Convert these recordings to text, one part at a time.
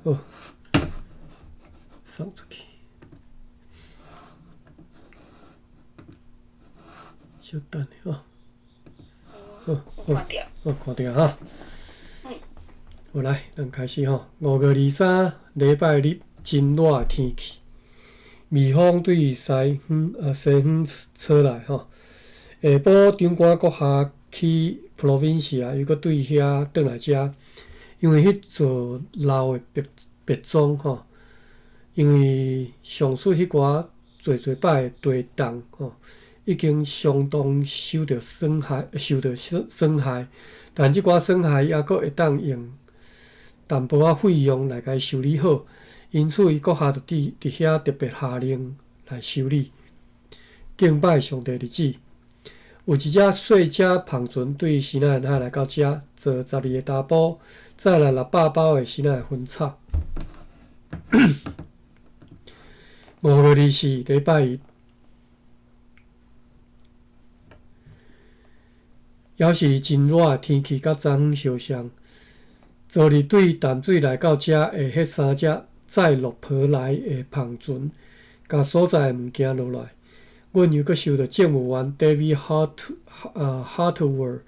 好，送出去。小等下哦。好，好，好，看著哈。好來，咱開始吼。5月23，禮拜日，真熱的天氣。微風對西方啊西方吹來吼。下晡長官閣下去 Provincia，又閣對遐轉來遮，因為彼座老的別別莊吼，因為上述彼寡濟濟擺的地動吼，已經相當受著損害，受著損損害，但這寡損害猶閣會當用淡薄仔費用來共伊修理好，因此伊閣下就佇佇遐特別下令來修理。敬拜上帝日子，有一隻細隻帆船對西奈海來到遮，坐12個查埔，載來600包的西奈薰草。5月24，禮拜一，猶是真熱的天氣，佮昨昏相像。昨日對淡水來到遮的彼三隻載落婆來的帆船，共所載的物件落來。阮又閣收到政務員 David Hart 啊 Hartwell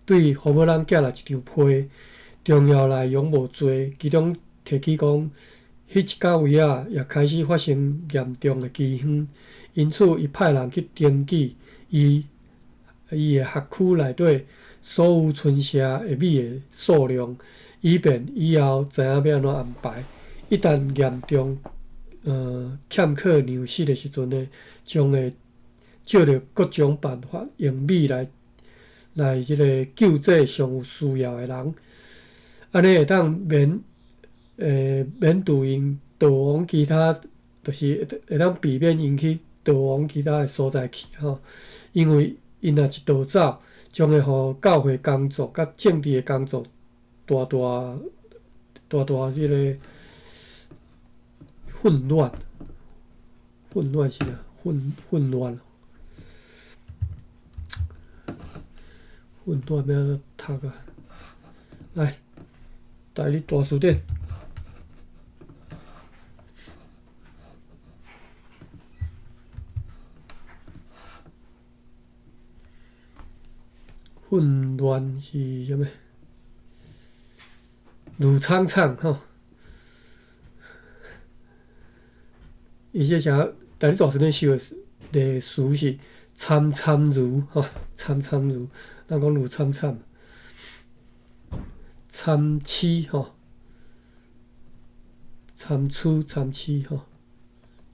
對予咱寄來一張批，重要內容無濟，其中提起講，彼一角位仔也開始發生嚴重的饑荒，因此伊派人去登記伊伊的學區內底所有村社的米的數量，以便以後知影欲按怎安排。一旦嚴重欠缺糧食的時陣呢，將會藉著各種辦法，用米來來這个救濟上有需要的人，按呢會當免免除𪜶逃往其他，就是會當避免𪜶去逃往其他的所在去吼。因為𪜶若一逃走，將會予教會工作佮政治的工作大大大大這个混亂，混亂是啥？混混亂。混亂欲按怎讀啊？來，台語大辭典。混亂是啥物？滷慘慘吼。伊這啥？台語大辭典收的詞是慘慘如吼，慘慘如，咱講滷慘慘，參差吼，參差參差吼，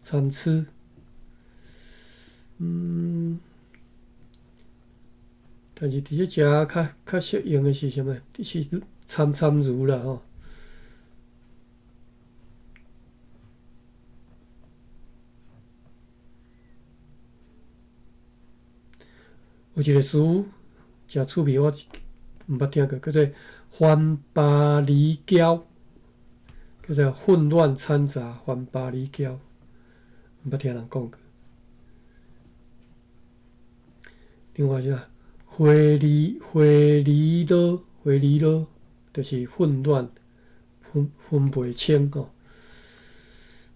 參差，但是佇這遮較較適用的是啥物？是參參如啦吼。有一个詞誠趣味，我毋捌聽過，叫做“番巴離嬌”，叫做混亂摻雜，番巴離嬌，毋捌聽人講過。另外啥？花離花離羅花離羅，就是混亂，分分袂清吼。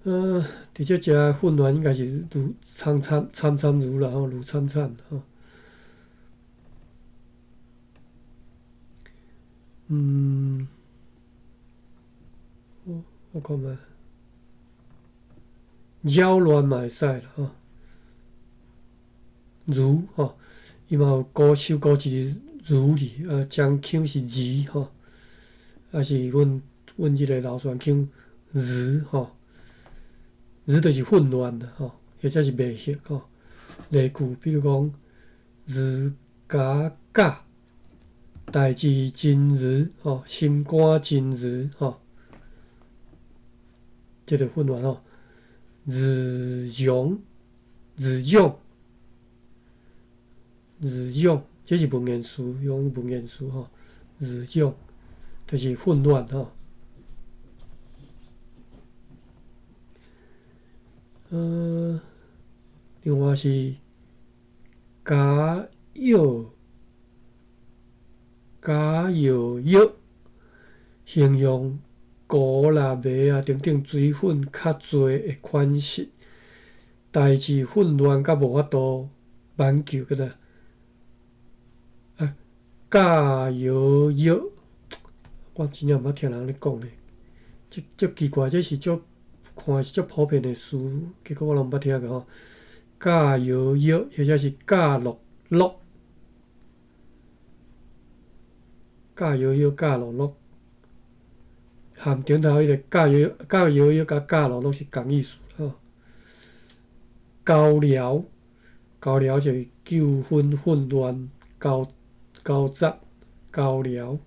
佇這遮混亂應該是滷慘慘慘慘如啦吼，滷慘慘吼。我我看覓，擾亂嘛會使啦吼，如吼，伊嘛有古首古一個如字，啊，漳腔是字吼，啊是阮阮這个老船腔如吼，如就是混亂啦吼，或者是袂曉吼。例句比如講，如甲甲。代誌真如吼，心肝真如吼，這个混亂吼。日常日常日常，這是文言詞，用文言詞吼。日常就是混亂吼。另外是加藥。加藥藥，形容糊啦、糜啊等等水分較濟的款式，代誌混亂甲無法度挽救，叫做啊教搖藥。我真正毋捌聽人按呢講咧，足足奇怪，這是足看是足普遍的詞，結果我攏毋捌聽過吼。教搖藥或者是教落落，教搖藥、教落落，含頂頭彼个教搖教搖藥佮教落落是仝意思吼。交療，交療就是糾紛、混亂、交交雜、交療。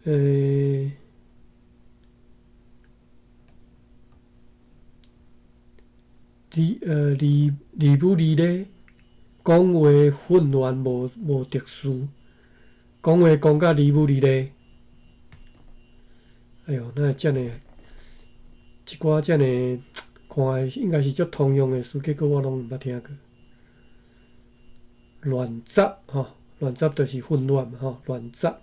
欸，字字母字咧，講話混亂無無秩序，講話講甲字母字咧。哎喲，哪會遮爾一寡遮爾看應該是足通用的詞，結果我攏毋捌聽過。亂雜吼，亂雜就是混亂嘛吼，亂雜。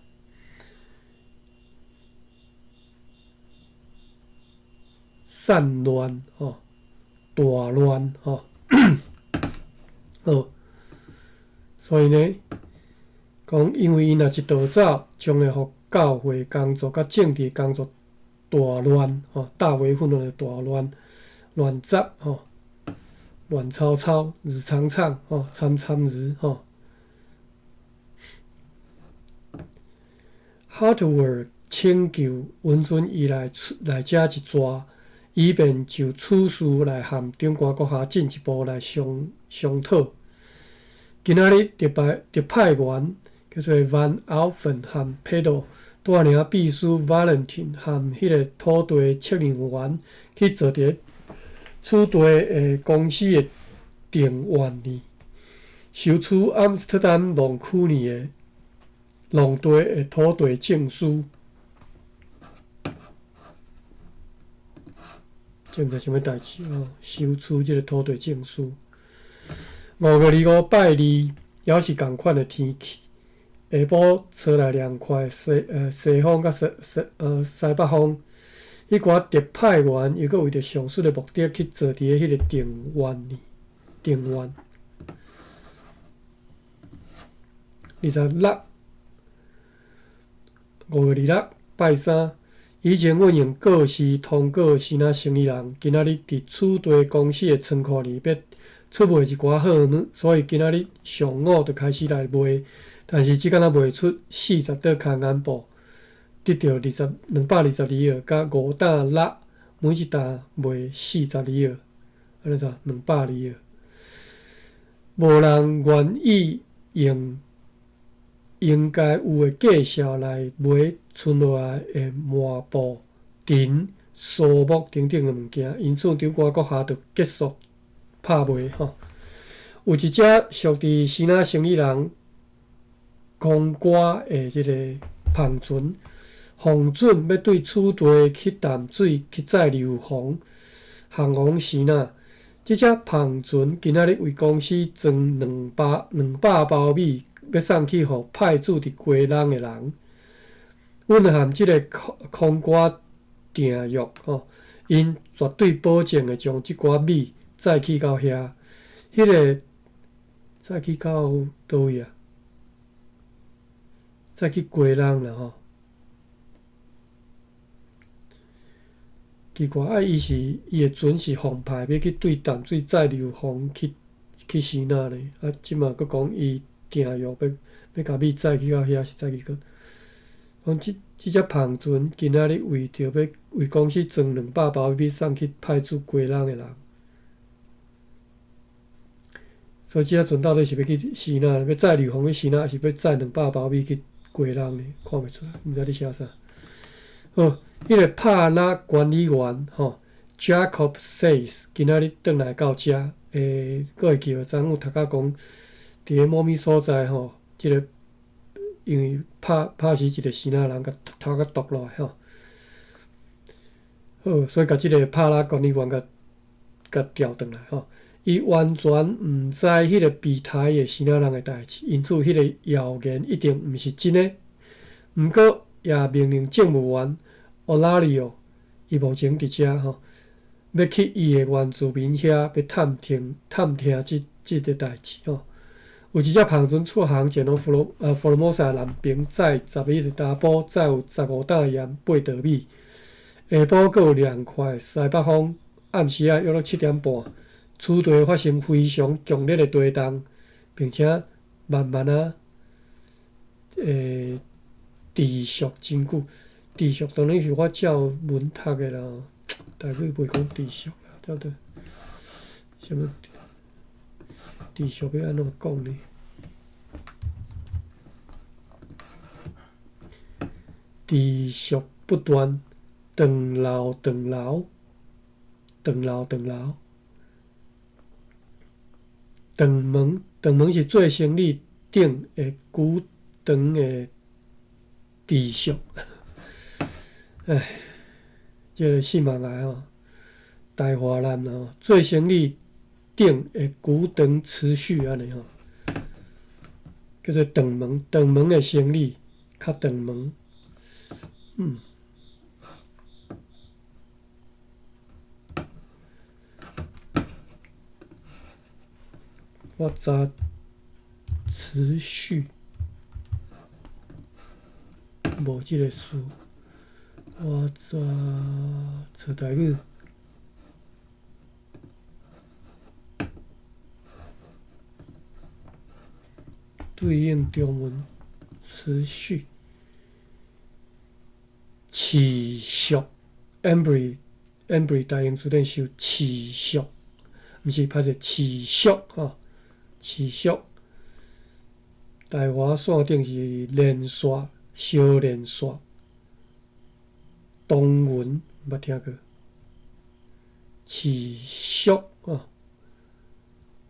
散亂吼，大亂吼，好，所以呢，講因為𪜶若一逃走，將會予教會工作佮政治工作大亂吼，大為混亂的大亂，亂雜吼，亂糟糟、日長長吼，慘慘日吼。Hartwell 請求允准伊來來遮一逝，以便就此事來和長官閣下進一步來商商討。今仔日特派特派員叫做 Van Alphen 和 Pedro 帶領秘書 Valentin 和彼个土地測量員去做佇此地的公司的定員呢，收取阿姆斯特丹農區內的農地的土地證書。這毋知啥物代誌哦，收取這个土地證書。5月25拜二，猶是仝款的天氣。下晡吹來涼快西西風佮西西西北風。彼寡特派員又閣為著上述的目的去坐佇咧彼个庭院呢，庭院。26，5月26拜三，以前阮用告示通告支那生意人，今仔日佇此地公司的倉庫裡欲出賣一寡貨物，所以今仔日上午就開始來賣，但是只敢若賣出40桌空眼布，得著二十222里爾，佮5擔肉，每一擔賣40里爾，按呢怎200里爾。無人願意用應該有的價數來買賰落來的麻布、藤、蘇木等等的物件，因此長官閣下就結束拍賣吼。有一隻屬佇支那生意人空歌的這个帆船，奉准欲對此地去淡水去載硫磺，航往支那。這隻帆船今仔日為公司裝200包米，欲送去予派駐佇基隆的人。阮和這个空空歌訂約吼，𪜶絕對保證會將這寡米載去到遐。彼个載去到佗位啊？載去基隆啦吼。奇怪，啊！伊是伊的船是奉派欲去對淡水載硫磺去去支那呢？啊，這馬閣講伊訂約欲欲共米載去到遐，是載去佗？講這這隻帆船今仔日為著欲為公司裝200包米送去派駐基隆的人，所以這隻船到底是欲去支那，欲載硫磺去支那，抑是欲載兩百包米去基隆呢？看袂出來，毋知咧寫啥。好，彼个拍獵管理員吼，Jacob Says，今仔日轉來到遮，閣會記無？昨昏有讀到講，佇咧某物所在吼，這个因為拍拍死一个支那人，共頭殼剁落來吼。好，所以共這个拍獵管理員共共調轉來吼。伊完全毋知彼个被刣的支那人的代誌，因此彼个謠言一定毋是真的。毋過也命令政務員 Olario，伊目前佇遮吼，欲去伊的原住民遐欲探聽探聽這這个代誌吼。有一隻帆船出航前往福羅摩薩南爿，載11個查埔，載有15擔鹽8石米。下晡閣有涼快西北風，暗時仔約莫7點半，此地發生非常強烈的地動，並且慢慢仔持續真久。持續當然是我照文讀的啦，台語袂講持續啦，對不對？啥物持續欲按怎講呢？持續不斷，長流長流，長流長流，長門長門是做生理頂的久長的持續。唉，這个四萬來吼，大華難吼，做生理頂的久長持續按呢吼，叫做長門長門的生理較長門。我查持續無這个詞，我查找台語，對應中文持續。持續，Embry Embry 大英詞典是持續，毋是歹勢持續吼，持續。大華線頂是連線，小連線。東雲毋捌聽過，持續吼，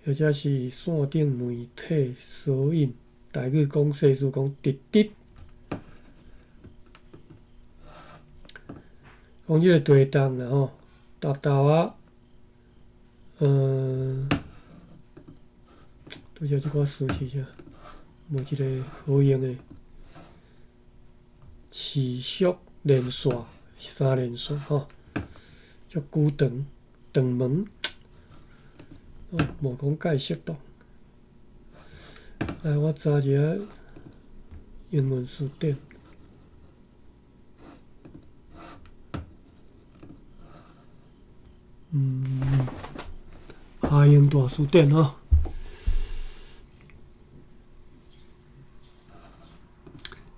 或者是線頂媒體索引，台語講世事講直直。講這個地動啦吼，沓沓仔，拄則這寡詞是啥？無一个好用的，持續連線，三連線吼，足久長長門，哦，無講解釋到。來，我查一下英文詞典。華英大辭典吼。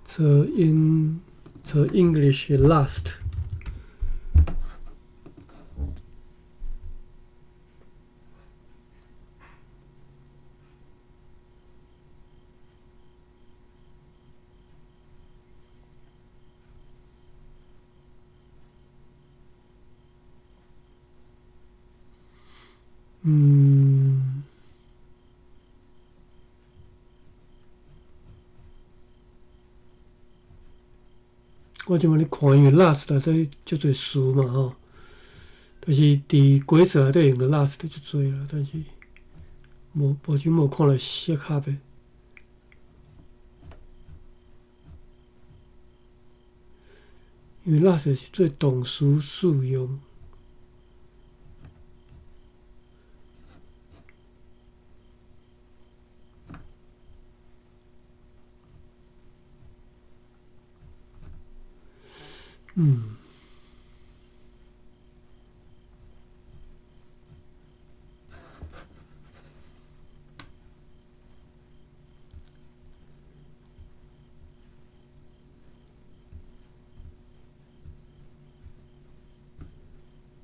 查英，查 English last。我這擺咧看，因為 last 內底足濟詞嘛吼，就是佇鬼詞內底用著 last 足濟啦，但是無目前無看著適合的。因為 last 是做動詞使用。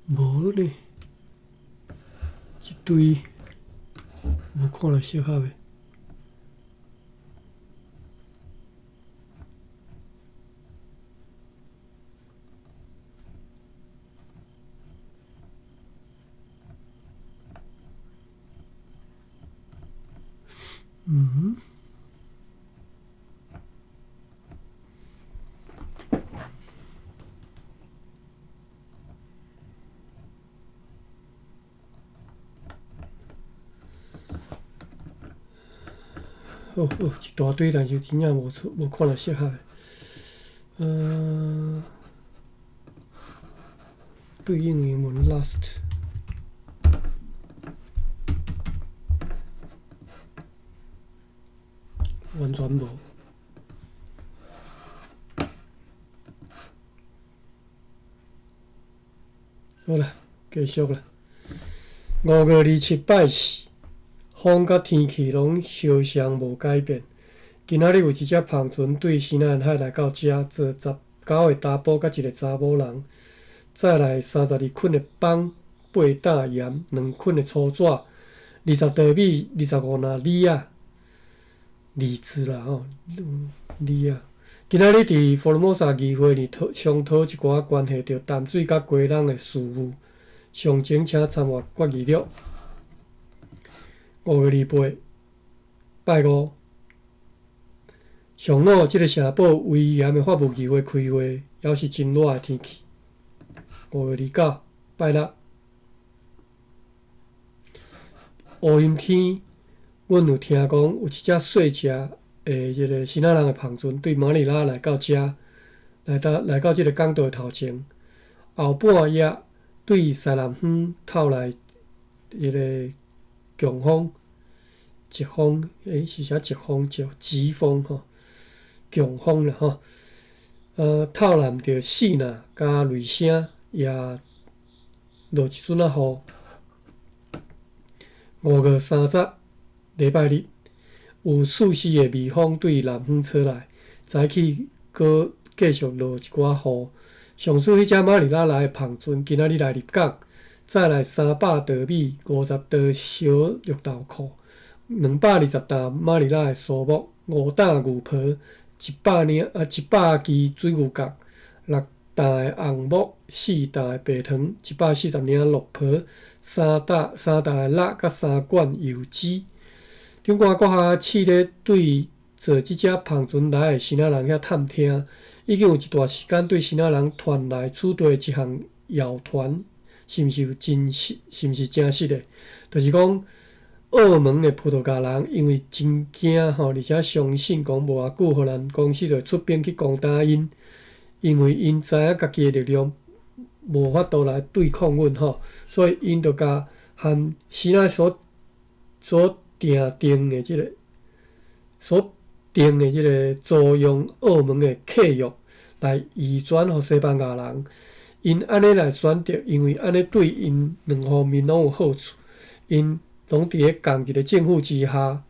無咧，一堆無看著適合的。好好，一大堆，但是真正無出無看著適合的。對應英文 last，完全無。好啦，繼續啦。5月27拜四，風佮天氣攏相像無改變。今仔日有一隻帆船對西南海來到遮，坐19個查埔佮一個查某人，載來32捆的枋、8擔鹽、2捆的粗紙、20袋米、25籃李仔、李子啦吼，李仔。今仔日佇福爾摩沙議會裡討商討一寡關係著淡水佮雞籠的事務，詳情請參閱決議錄。5月28，拜五。上午，這个城堡威嚴的法務議會開會，猶是真熱的天氣。5月29，拜六，烏陰天，阮有聽講有一隻細隻的這个支那人的帆船對馬尼拉來到遮，來到來到這个港道的頭前。後半夜對西南方透來一个強風，疾風，是寫疾風，疾疾風吼。強風啦吼，透攬著四若佮雷聲，也落一陣仔雨。5月30，禮拜日，有4時的微風對南方吹來，早起閣繼續落一寡雨。上次彼隻馬尼拉來的帆船，今仔日來入港，載來300袋米、50袋小綠豆蔻、220擔馬尼拉的蘇木、5擔牛皮。100領啊，100支水牛角，6擔的紅木，4擔的白糖，140領綠皮，三擔的蠟，佮3罐油脂。長官閣下試咧對坐這隻帆船來的支那人遐探聽，已經有一段時間對支那人傳來此地一項謠傳，是毋是有真實？是毋是真實的？就是講，澳門的葡萄牙人因為真驚吼，而且相信講無偌久，荷蘭公司就會出兵去攻打𪜶，因為𪜶知影家己的力量無法度來對抗阮吼，所以𪜶就共和支那所訂定的這个所訂的這个租用澳門的契約來移轉予西班牙人，𪜶按呢來選擇，因為按呢對𪜶兩方面攏有好處，𪜶攏佇咧仝一个政府之下。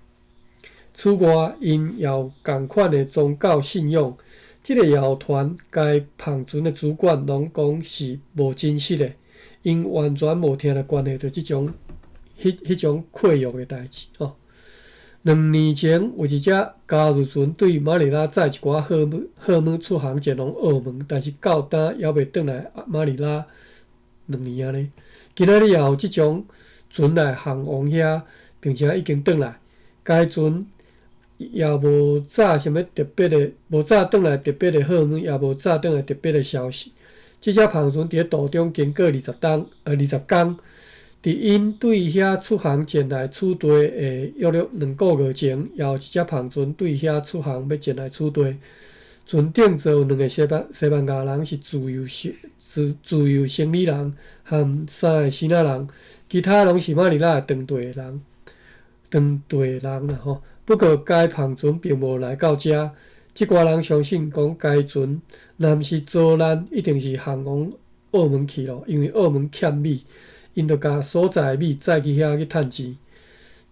此外，𪜶也有仝款的宗教信仰。這个謠傳，該帆船的主管攏講是無真實的，𪜶完全無聽著關係著這種、彼彼種契約的代誌吼。2年前，有一隻交易船對馬尼拉載一寡貨物出航前往澳門，但是到今猶未轉來馬尼拉2年仔呢。今仔日也有這種船來航往遐，並且已經轉來。該船也無載啥物特別的，無載轉來特別的貨物，也無載轉來特別的消息。這隻帆船佇咧途中經過20冬，20工，佇𪜶對遐出航前來此地的約略2個月前，也有一隻帆船對遐出航欲前來此地。船頂坐有兩个西班牙人是自由生意人，和3个支那人，其他攏是馬尼拉的當地人，當地人啦吼。不過該帆船並無來到遮，這寡人相信講該船若毋是遭難，一定是航往澳門去咯，因為澳門欠米，𪜶就共所載的米載去遐去趁錢。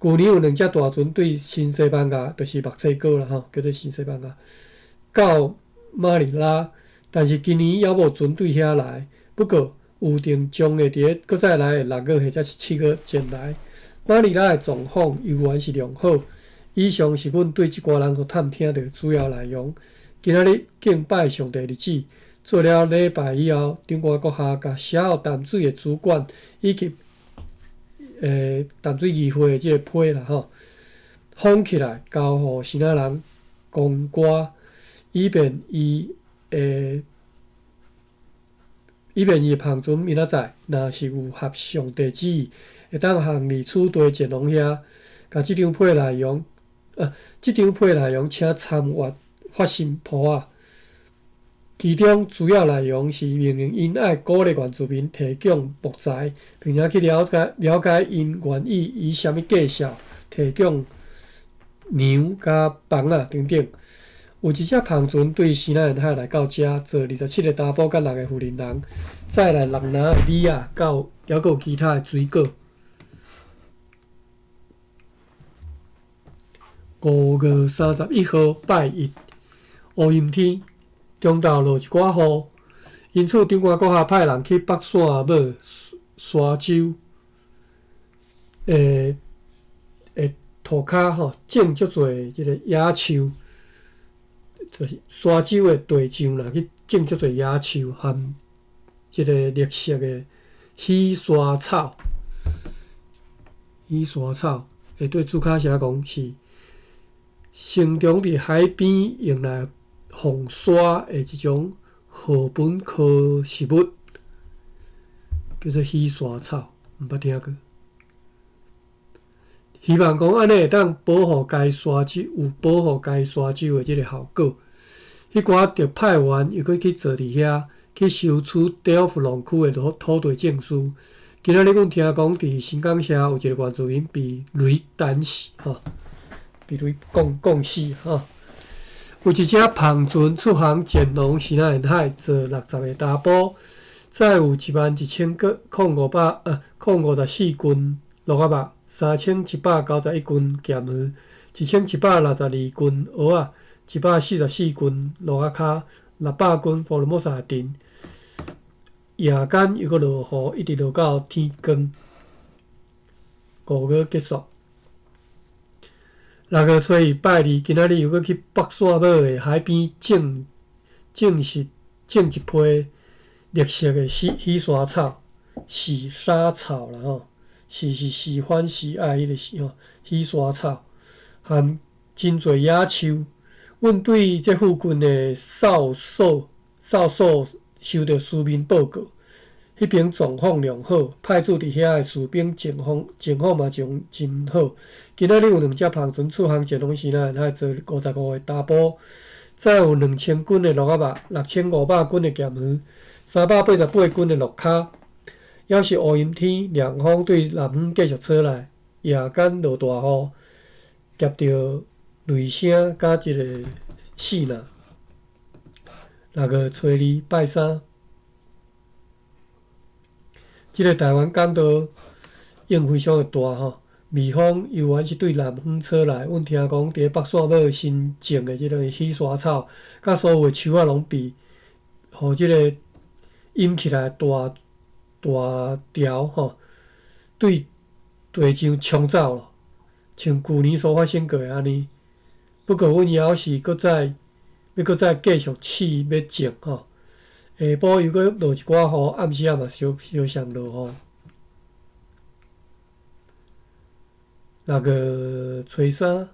舊年有兩隻大船對新西班牙，就是墨西哥啦吼，叫做新西班牙，到馬尼拉，但是今年猶無船對遐來。不過預定將會佇咧閣再來的6月或者是7月前來。馬尼拉的狀況猶原是良好。以上是阮對這寡人所探聽著的主要內容。今仔日敬拜上帝日子，做了禮拜以後，長官閣下共寫予淡水的主管以及淡水議會的這个批啦吼，封起來交予支那人公歌，以便伊的帆船明仔載若是有合上帝旨意，會當航離此地前往遐，共這張批內容，這張批內容請參閱發信簿仔。其中主要內容是命令𪜶愛鼓勵原住民提供木材，並且去了解了解𪜶願意以啥物價數提供糧佮房仔等等。有一隻帆船對西南沿海來到遮，載27個查埔佮六個婦人人，載來六籃的米仔，佮猶閣有其他的水果。5月31號拜一，烏陰天，中晝落一寡雨，因此長官閣下派人去北線帽沙洲的的塗跤吼，種足濟這个野樹，就是沙洲的地上啦，去種足濟野樹和這个綠色的喜沙草。喜沙草會對註卡寫講是生長佇海邊用來防沙的一種禾本科植物，叫做喜沙草，毋捌聽過。希望講按呢會當保護該沙洲，有保護該沙洲的這个效果。彼寡特派員又閣去坐佇遐，去收取德芙龍區的土地證書。今仔日阮聽講，佇新港社有一个原住民被雷彈死，吼，被雷摃摃死，吼。有一隻帆船出航前往西南沿海，載60個查埔，載有11,000個零五百呃零五十四斤蘆仔肉，3191斤鹹魚，1162斤蚵仔，144斤蘆仔跤，600斤福爾摩沙脣。夜間又閣落雨，一直落到天光。5月結束。6月初二拜二，今仔日又閣去北線帽的海邊種種植種一批綠色的喜喜沙草，喜沙草啦吼，是是喜歡喜愛彼个喜吼，喜沙草含真濟野樹。阮對這附近的哨所哨所收著書面報告，彼爿狀況良好，派駐佇遐的士兵情況情況嘛真真好。今仔日有兩隻帆船出航前往西南沿海，載55個查埔，載有2000斤的蘆仔肉，6500斤的鹹魚，388斤的蘆跤。猶是烏陰天，涼風對南方繼續吹來，夜間落大雨，夾著雷聲佮這个四若。6月初二拜三，這个台灣港道湧非常的大吼，微風猶原是對南方吹來。阮聽講，佇北線帽新種的這个喜沙草，佮所有的樹仔攏被予這个引起來大大潮吼，對地上沖走了，像舊年所發生過的按呢。不過，阮猶是閣再欲閣再繼續試欲種吼。下晡又閣落一寡雨，暗時仔嘛小小雙落雨。6月初三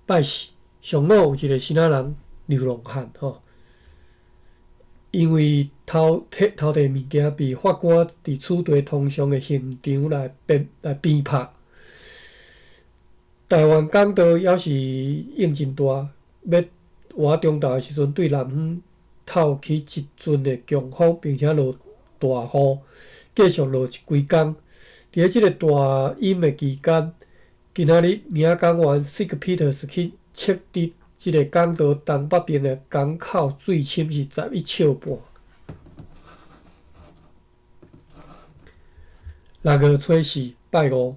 拜四，上午有一个新仔人流浪漢吼，因為偷摕偷摕物件，被法官佇此地通商的刑場來鞭來鞭拍。台灣港道猶是湧真大，欲倚中晝的時陣，對南方透起一陣的強風，並且落大雨，繼續落一規工。佇咧這个大陰的期間，今仔日領港員 Sig Peters 去測佇這个港道東北邊的港口水深是11尺半。6月初四拜五，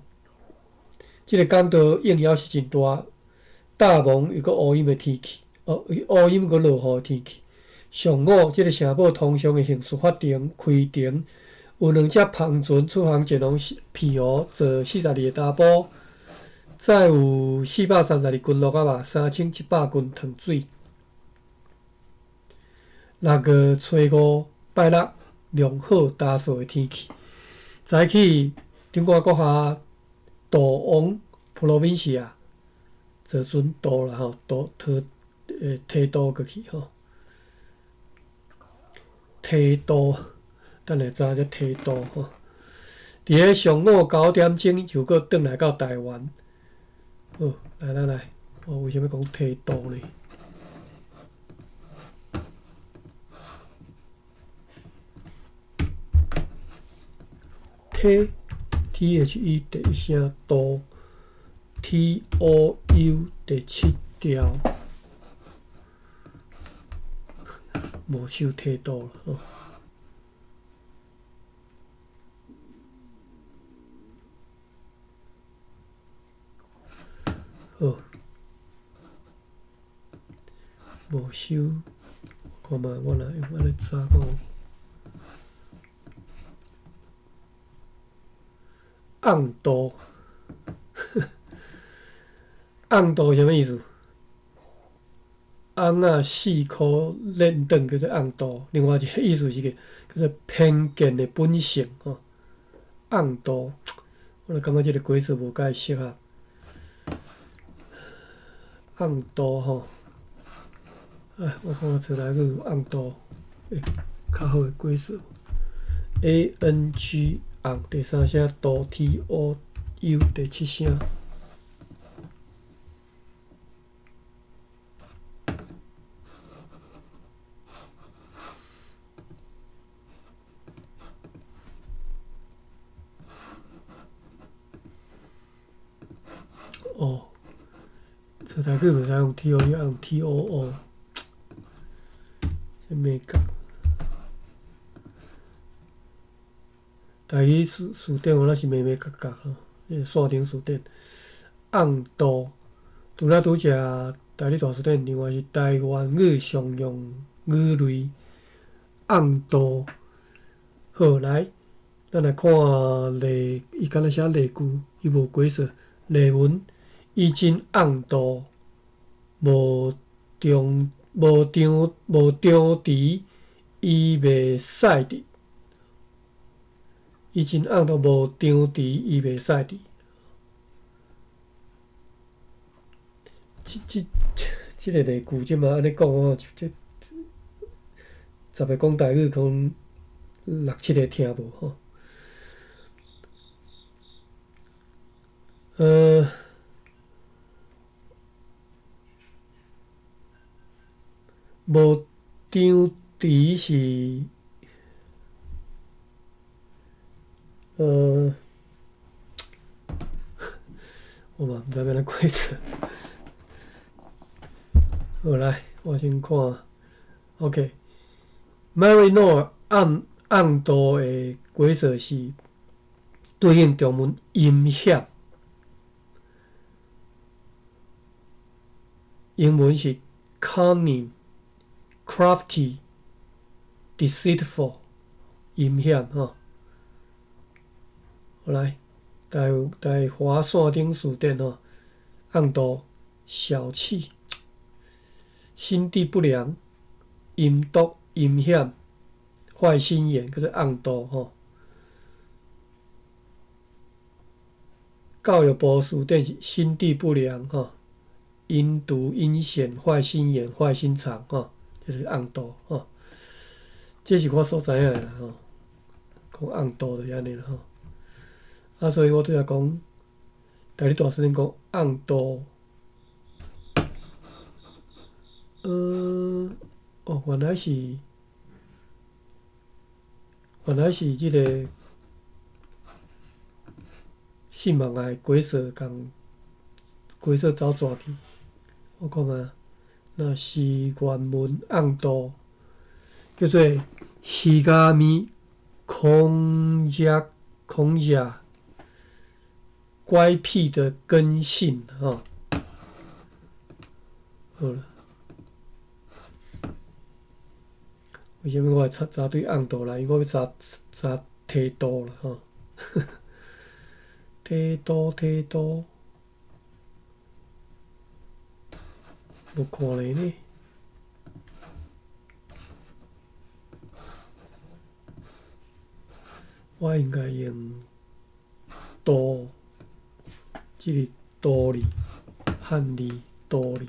這个港道湧猶是真大，大霧又閣烏陰的天氣，哦，烏陰閣落雨的天氣。上午，這个城堡通商的刑事法庭開庭，有兩隻帆船出航前往澎湖，載42個查埔，載有432斤蘆仔肉，3700斤糖水。6月初五拜六，良好焦燥的天氣。早起，中國閣下渡王 Provincia 坐船渡啦吼，渡渡提渡過去吼。提渡，等下知影這提渡吼。佇咧上午9點鐘就閣轉來到台灣。好，來來來，我為啥物講提渡呢？ T T H E 第一聲度 T O U 第七調，無收體度啦吼。好，無收，看覓我若用按呢查看。甕度，甕度啥物意思？翁仔四箍練轉叫做甕度，另外一個意思是叫做偏見的本性吼。甕度，我就感覺這個解釋無介適合。甕度吼，哎，我看我找來個有甕度，會較好的解釋。A N G 甕第三聲度 T O U 第七聲。哦，這台語袂使用 T O U，用 T O O，這咩角？台語詞典有哪是眉眉角角吼？這個線頂詞典，甕度，除了拄才台語大辭典，另外是台灣語常用語類，甕度。好，來，咱來看例，伊敢若寫例句，伊無解釋。例文，伊真甕度，無張無張無張持，伊袂使佇。伊真甕度，無張持，伊袂使佇。這個例句這馬按呢講吼，這10個講台語，可能六七個聽無吼。無張持是，我嘛毋知欲按怎解釋。好來，我先看，OK，Maryknoll 甕度的解釋是對應中文陰險，英文是 cunning、crafty、deceitful，陰險吼。好來，台華線頂詞典吼，甕度小氣、心地不良、陰毒、陰險、壞心眼，叫做甕度吼。教育部詞典是心地不良吼，陰毒、陰險、壞心眼、壞心腸吼，就是甕度吼。這是我所知影的啦吼，講甕度就是按呢啦吼。啊，所以我拄才講，台語大辭典講甕度，哦，原來是這個信望愛解說共解說走轉去，我看覓，若是原文甕度，叫做ひがみ、空遮空遮。乖僻的根性，吼，好啦。為啥物我會查對甕度來？因為我欲查查體度啦，吼。體度體度，無看咧呢。我應該用度。這個度字，漢字度字，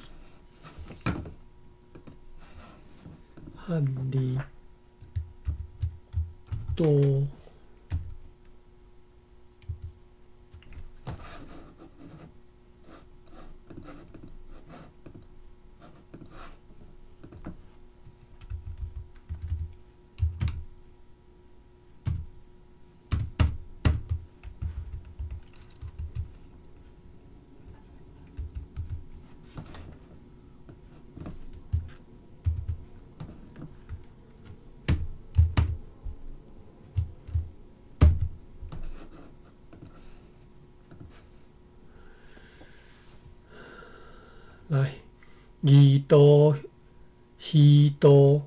漢字度。魚肚、魚肚、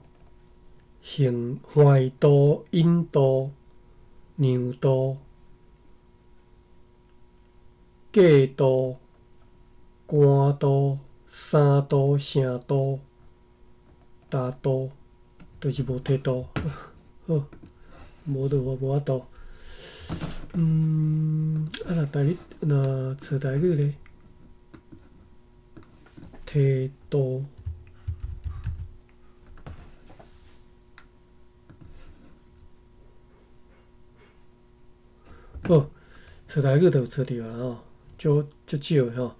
杏橫肚、印度、娘肚、過度、官渡、三都、城都、大都，就是無提度。好，無就無無法度。啊若台語，若揣台語咧，提度。好，揣台語就有揣著啊吼，足足少的吼。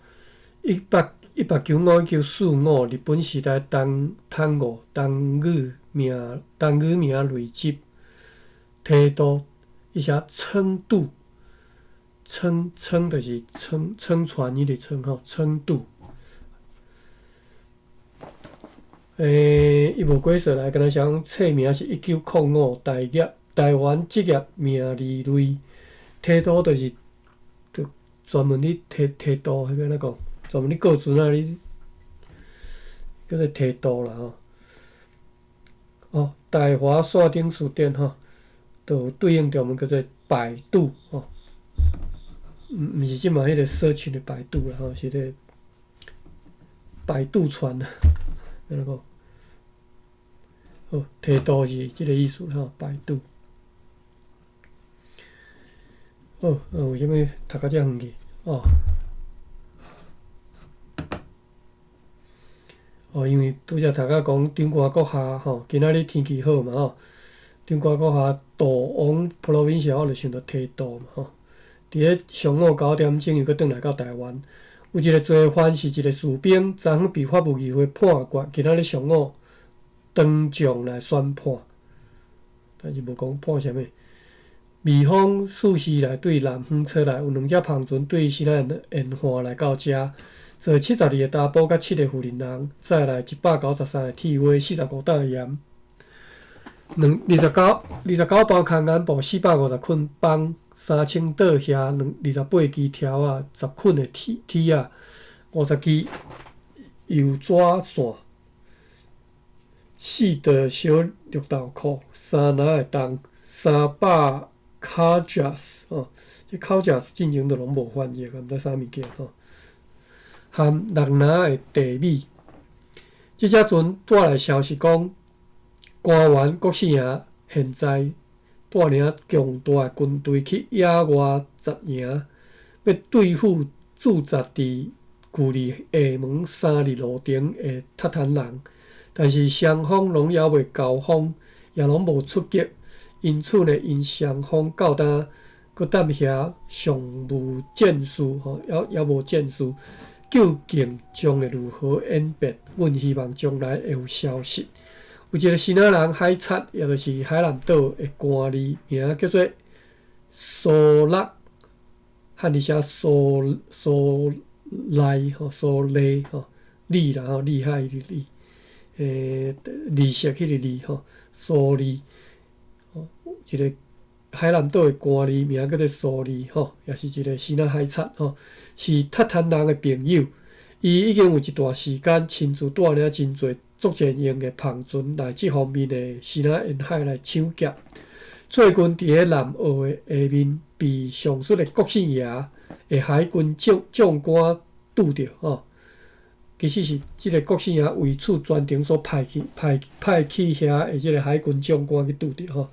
一八一八九五一九四五，日本時代單單語單語名單語名累積，提度伊寫撐渡，撐撐就是撐撐船彼個撐吼，撐渡。伊無解釋來，敢若是講冊名是1905台業台灣職業名字類，提度就是就專門咧提提度，彼欲按怎講？專門咧過船仔咧叫做提度啦吼。哦，大華線頂書店吼，就有對應中文叫做擺渡吼。毋毋是這馬彼個社群的百度啦吼，是彼個擺渡船啊，按怎講？好，提度是這個意思吼，擺渡。好，為啥物讀到遮遠去？哦，哦，因為拄才讀到講長官閣下吼，今仔日天氣好嘛吼，長官閣下渡往 Provincia，我就想著提度嘛吼。佇咧上午9點鐘又閣轉來到台灣，有一個罪犯是一個士兵，昨昏被法務議會判決，今仔日上午當眾來宣判，但是無講判啥物。美方四時來對南方出來，有兩隻帆船對西南沿岸來到遮，坐72個查埔佮七個婦人人，載來193個鐵花、45擔鹽，兩二十九二十九包空間布、450捆枋、3000桌遐兩二十八支條仔、10捆的鐵鐵仔、50支油紙線、四袋小綠豆蔻、三籃的銅、300卡賈斯哦，這卡賈斯進前都攏無翻譯，毋知啥物件吼。含六籃的地米，這隻船帶來消息講，官員郭姓爺現在帶領強大的軍隊去野外紮營，欲對付駐紮佇距離廈門3日路程的韃靼人，但是雙方攏猶未交鋒，也攏無出擊。因此呢，𪜶雙方到今閣踮遐尚無戰事，吼，猶猶無戰事，究竟將會如何演變？阮希望將來會有消息。有一個支那人海賊，也就是海南島的官吏，名叫做蘇勒，漢字寫蘇蘇賴吼，蘇賴吼，厲啦吼，厲害的厲，利息彼個利吼，蘇利。一個海南島的官吏，名叫做蘇利吼，也是一個支那海賊吼，是韃靼人的朋友。伊已經有一段時間親自帶領真濟作戰用的帆船來這方面的支那沿海來搶劫。最近佇咧南澳的下面，被上述的郭姓爺的海軍將將官拄著吼。其實是這個郭姓爺為此專程所派去派派去遐的這個海軍將官去拄著吼。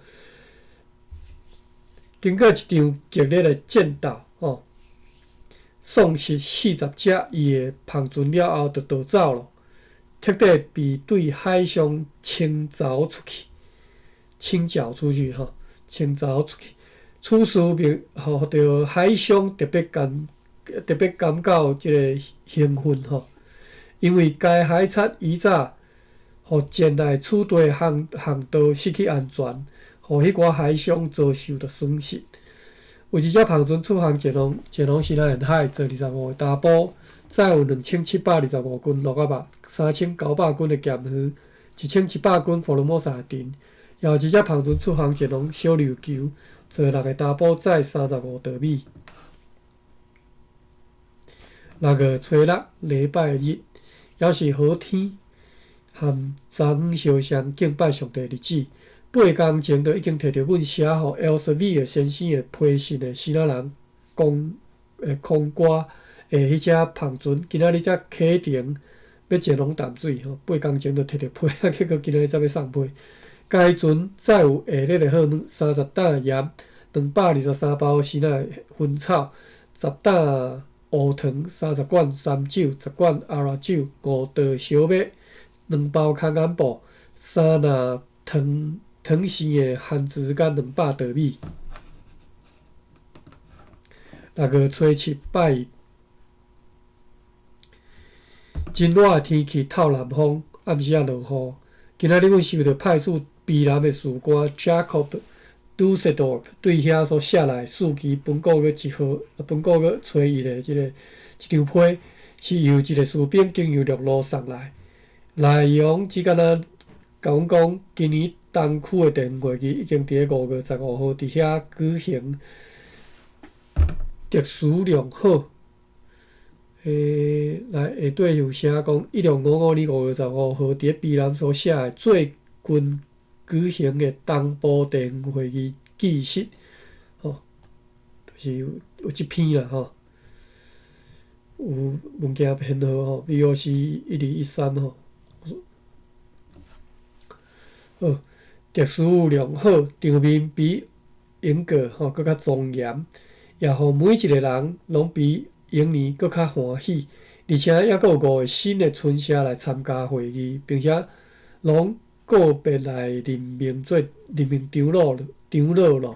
經過一場激烈的戰鬥，吼，喪失40隻伊的帆船了後，就逃走了，徹底被對海上清掃出去，清剿出去，吼，清掃出去。此事並予著海商特別感特別感到這個興奮，吼，因為該海賊以早予前來此地航航道失去安全。予彼寡海商遭受著損失。有一隻帆船出航前往前往西南沿海，坐25個查埔，載有2725斤鹿仔肉、3900斤的鹹魚、1100斤福爾摩沙的藤。也有一隻帆船出航前往小琉球，坐六個查埔，載35袋米。6月初六，禮拜日，猶是好天和昨昏相送敬拜上帝的日子。8工前就已經提著阮寫予 Elsevier 先生的批信的生仔人講的空歌的彼隻帆船，今仔日才啟程欲前往淡水吼。八工前就提著批，結果今仔日才欲送批。該船載有下列的貨物：30擔鹽、223包生仔薰草、10擔烏糖、30罐三酒、10罐阿拉酒、5袋燒麥、2包空眼布、3籃糖糖生的番薯佮200袋米。6月初7拜一，真熱的天氣，透南風，暗時仔落雨。今仔日阮收著派駐卑南的事官 Jacob Dusseldorp 對遐所寫來四期本個月一號、本個月初一的這個一張批，是由一個士兵經由陸路送來。內容只敢若共阮講，今年東區的地方會議已經佇咧5月15號佇遐舉行，特殊良好。來下底有寫講，1655年5月15號佇咧卑南所寫的最近舉行的東部地方會議紀實，吼，就是有這篇啦，吼，有文件編號吼，VOC 1213吼。好，特殊良好，場面比英國吼閣較莊嚴，也予每一個人攏比往年閣較歡喜，而且猶閣有五個新的村社來參加會議，並且攏個別來任命做任命長老長老囉。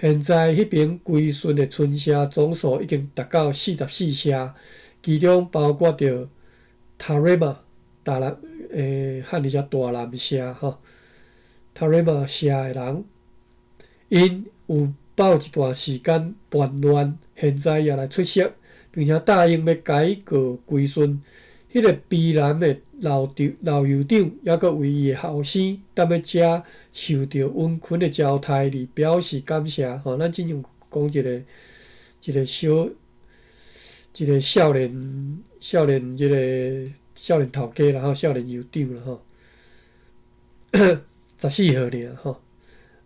現在彼爿歸順的村社總數已經達到44社，其中包括著塔瑞瑪大南漢字寫大南社吼，塔瑞瑪社的人，𪜶有飽一段時間叛亂，現在也來出席，並且答應欲改過歸順。彼個卑南的老長老酋長，猶閣為伊的後生踮咧遮受著溫馨的招待而表示感謝。吼，咱之前講一個一個小一個少年少年這個少年頭家啦吼，少年酋長啦吼，14號爾吼，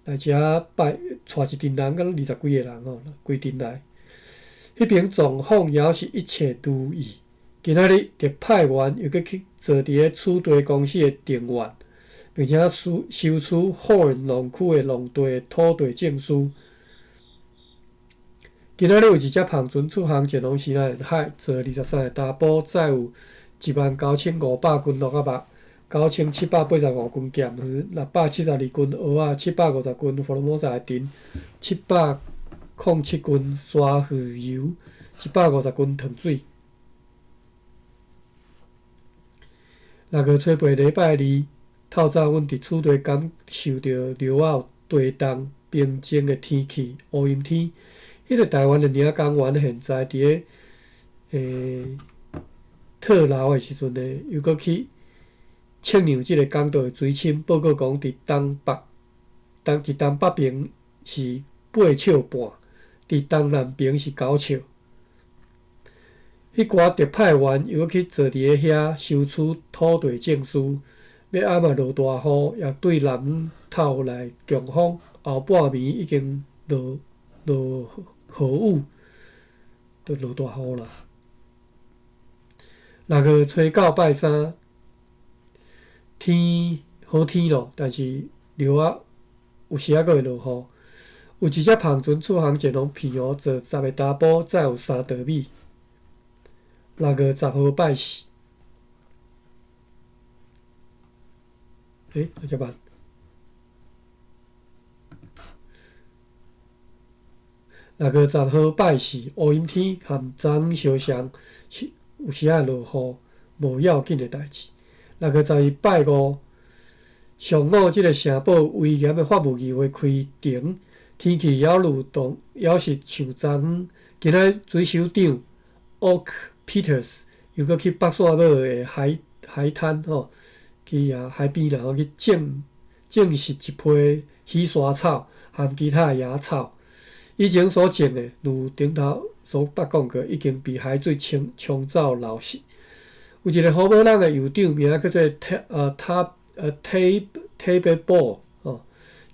來遮拜帶一陣人，敢若20幾個人吼，規陣來。彼爿狀況猶是一切如意。今仔日特派員又閣去坐佇咧此地公司的庭院，並且收收取 Horn 農區的農地土地證書。今仔日有一隻帆船出航前往西南海，載23個查埔，載有19,500斤蘆仔肉、9,785斤鹹魚、672斤蚵仔、750斤福爾摩沙的藤、707斤沙魚油、150斤糖水。6月初8禮拜二透早，阮佇此地感受著樓仔有地動平靜的天氣，烏陰天。彼個台灣的領工員現在佇咧套牢的時陣呢，又閣去測量這個港道的水深，報告講佇東北，東佇東北爿是8尺半，佇東南爿是9尺。彼寡特派員又閣去坐佇咧遐收取土地證書，欲暗嘛落大雨，也對南方透來強風，後半暝已經落落雨，都落大雨啦。6月初9拜三，天好天咯，但是落仔有時仔閣會落雨。有一隻帆船出航前往澎湖，載10個查埔，載有3袋米。6月10號拜四，欸，遮慢。6月10號拜四，烏陰天和昨昏相像，是有時仔落雨，無要緊的代誌。6月12拜五，上午這个城堡威嚴的法務議會開庭，天氣猶如同猶是像昨昏。今仔水手長 Oak Peters 又閣去北沙堡的海海灘吼，去啊海邊啦吼，去種種植一批喜沙草含其他的野草。以前所種的，如頂頭所捌講過，已經被海水沖沖走流失。有一个好堡人的酋長名叫做塔 Tabe 吼，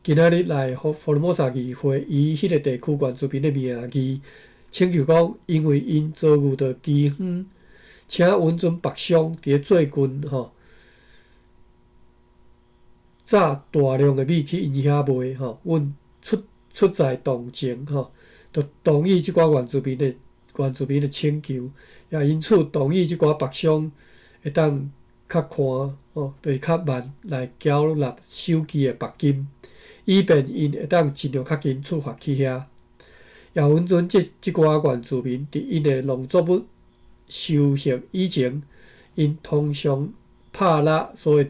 今仔日來福爾摩沙議會，以彼個地區原住民的名義，請求講，因為𪜶遭遇著饑荒，請允准北商佇咧最近吼，載大量的米去𪜶遐賣吼，阮出在同情吼，就同意這寡原住民的請求，也因此同意這寡北商會當較寬吼，就是較慢來繳納首期的帛金，以便𪜶會當盡量較緊出發去遐。也允准這寡原住民佇𪜶的農作物收穫以前，𪜶通常拍獵，所以會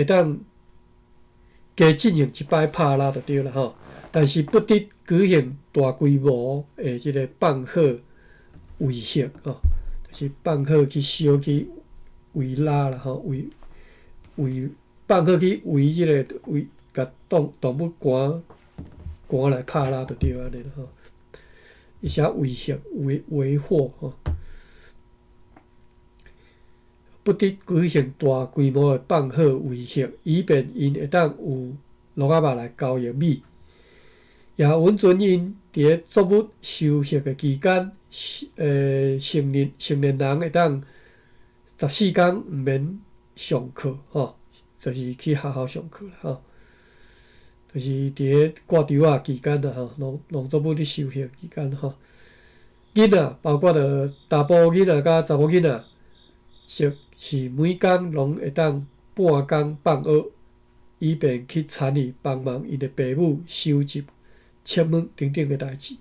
當加進行一擺拍獵就對啦吼。但是不得舉行大規模的這个放火圍火吼，就是放火去燒去圍獵啦吼，圍圍放火去圍這个圍，共動物趕來拍獵就對按呢啦吼。伊寫圍火圍圍火吼，不得舉行大規模的放火圍火，以便𪜶會當有鱸仔肉來交易米。也允准𪜶佇咧作物收穫的期間，成年人會當14工毋免上課吼，就是去學校上課啦吼。就是佇咧掛稻仔期間啦吼，農作物咧收穫期間吼，囡仔包括著查埔囡仔佮查某囡仔，則是每工攏會當半工放學，以便去參與幫忙𪜶的爸母收集切物等等的代誌。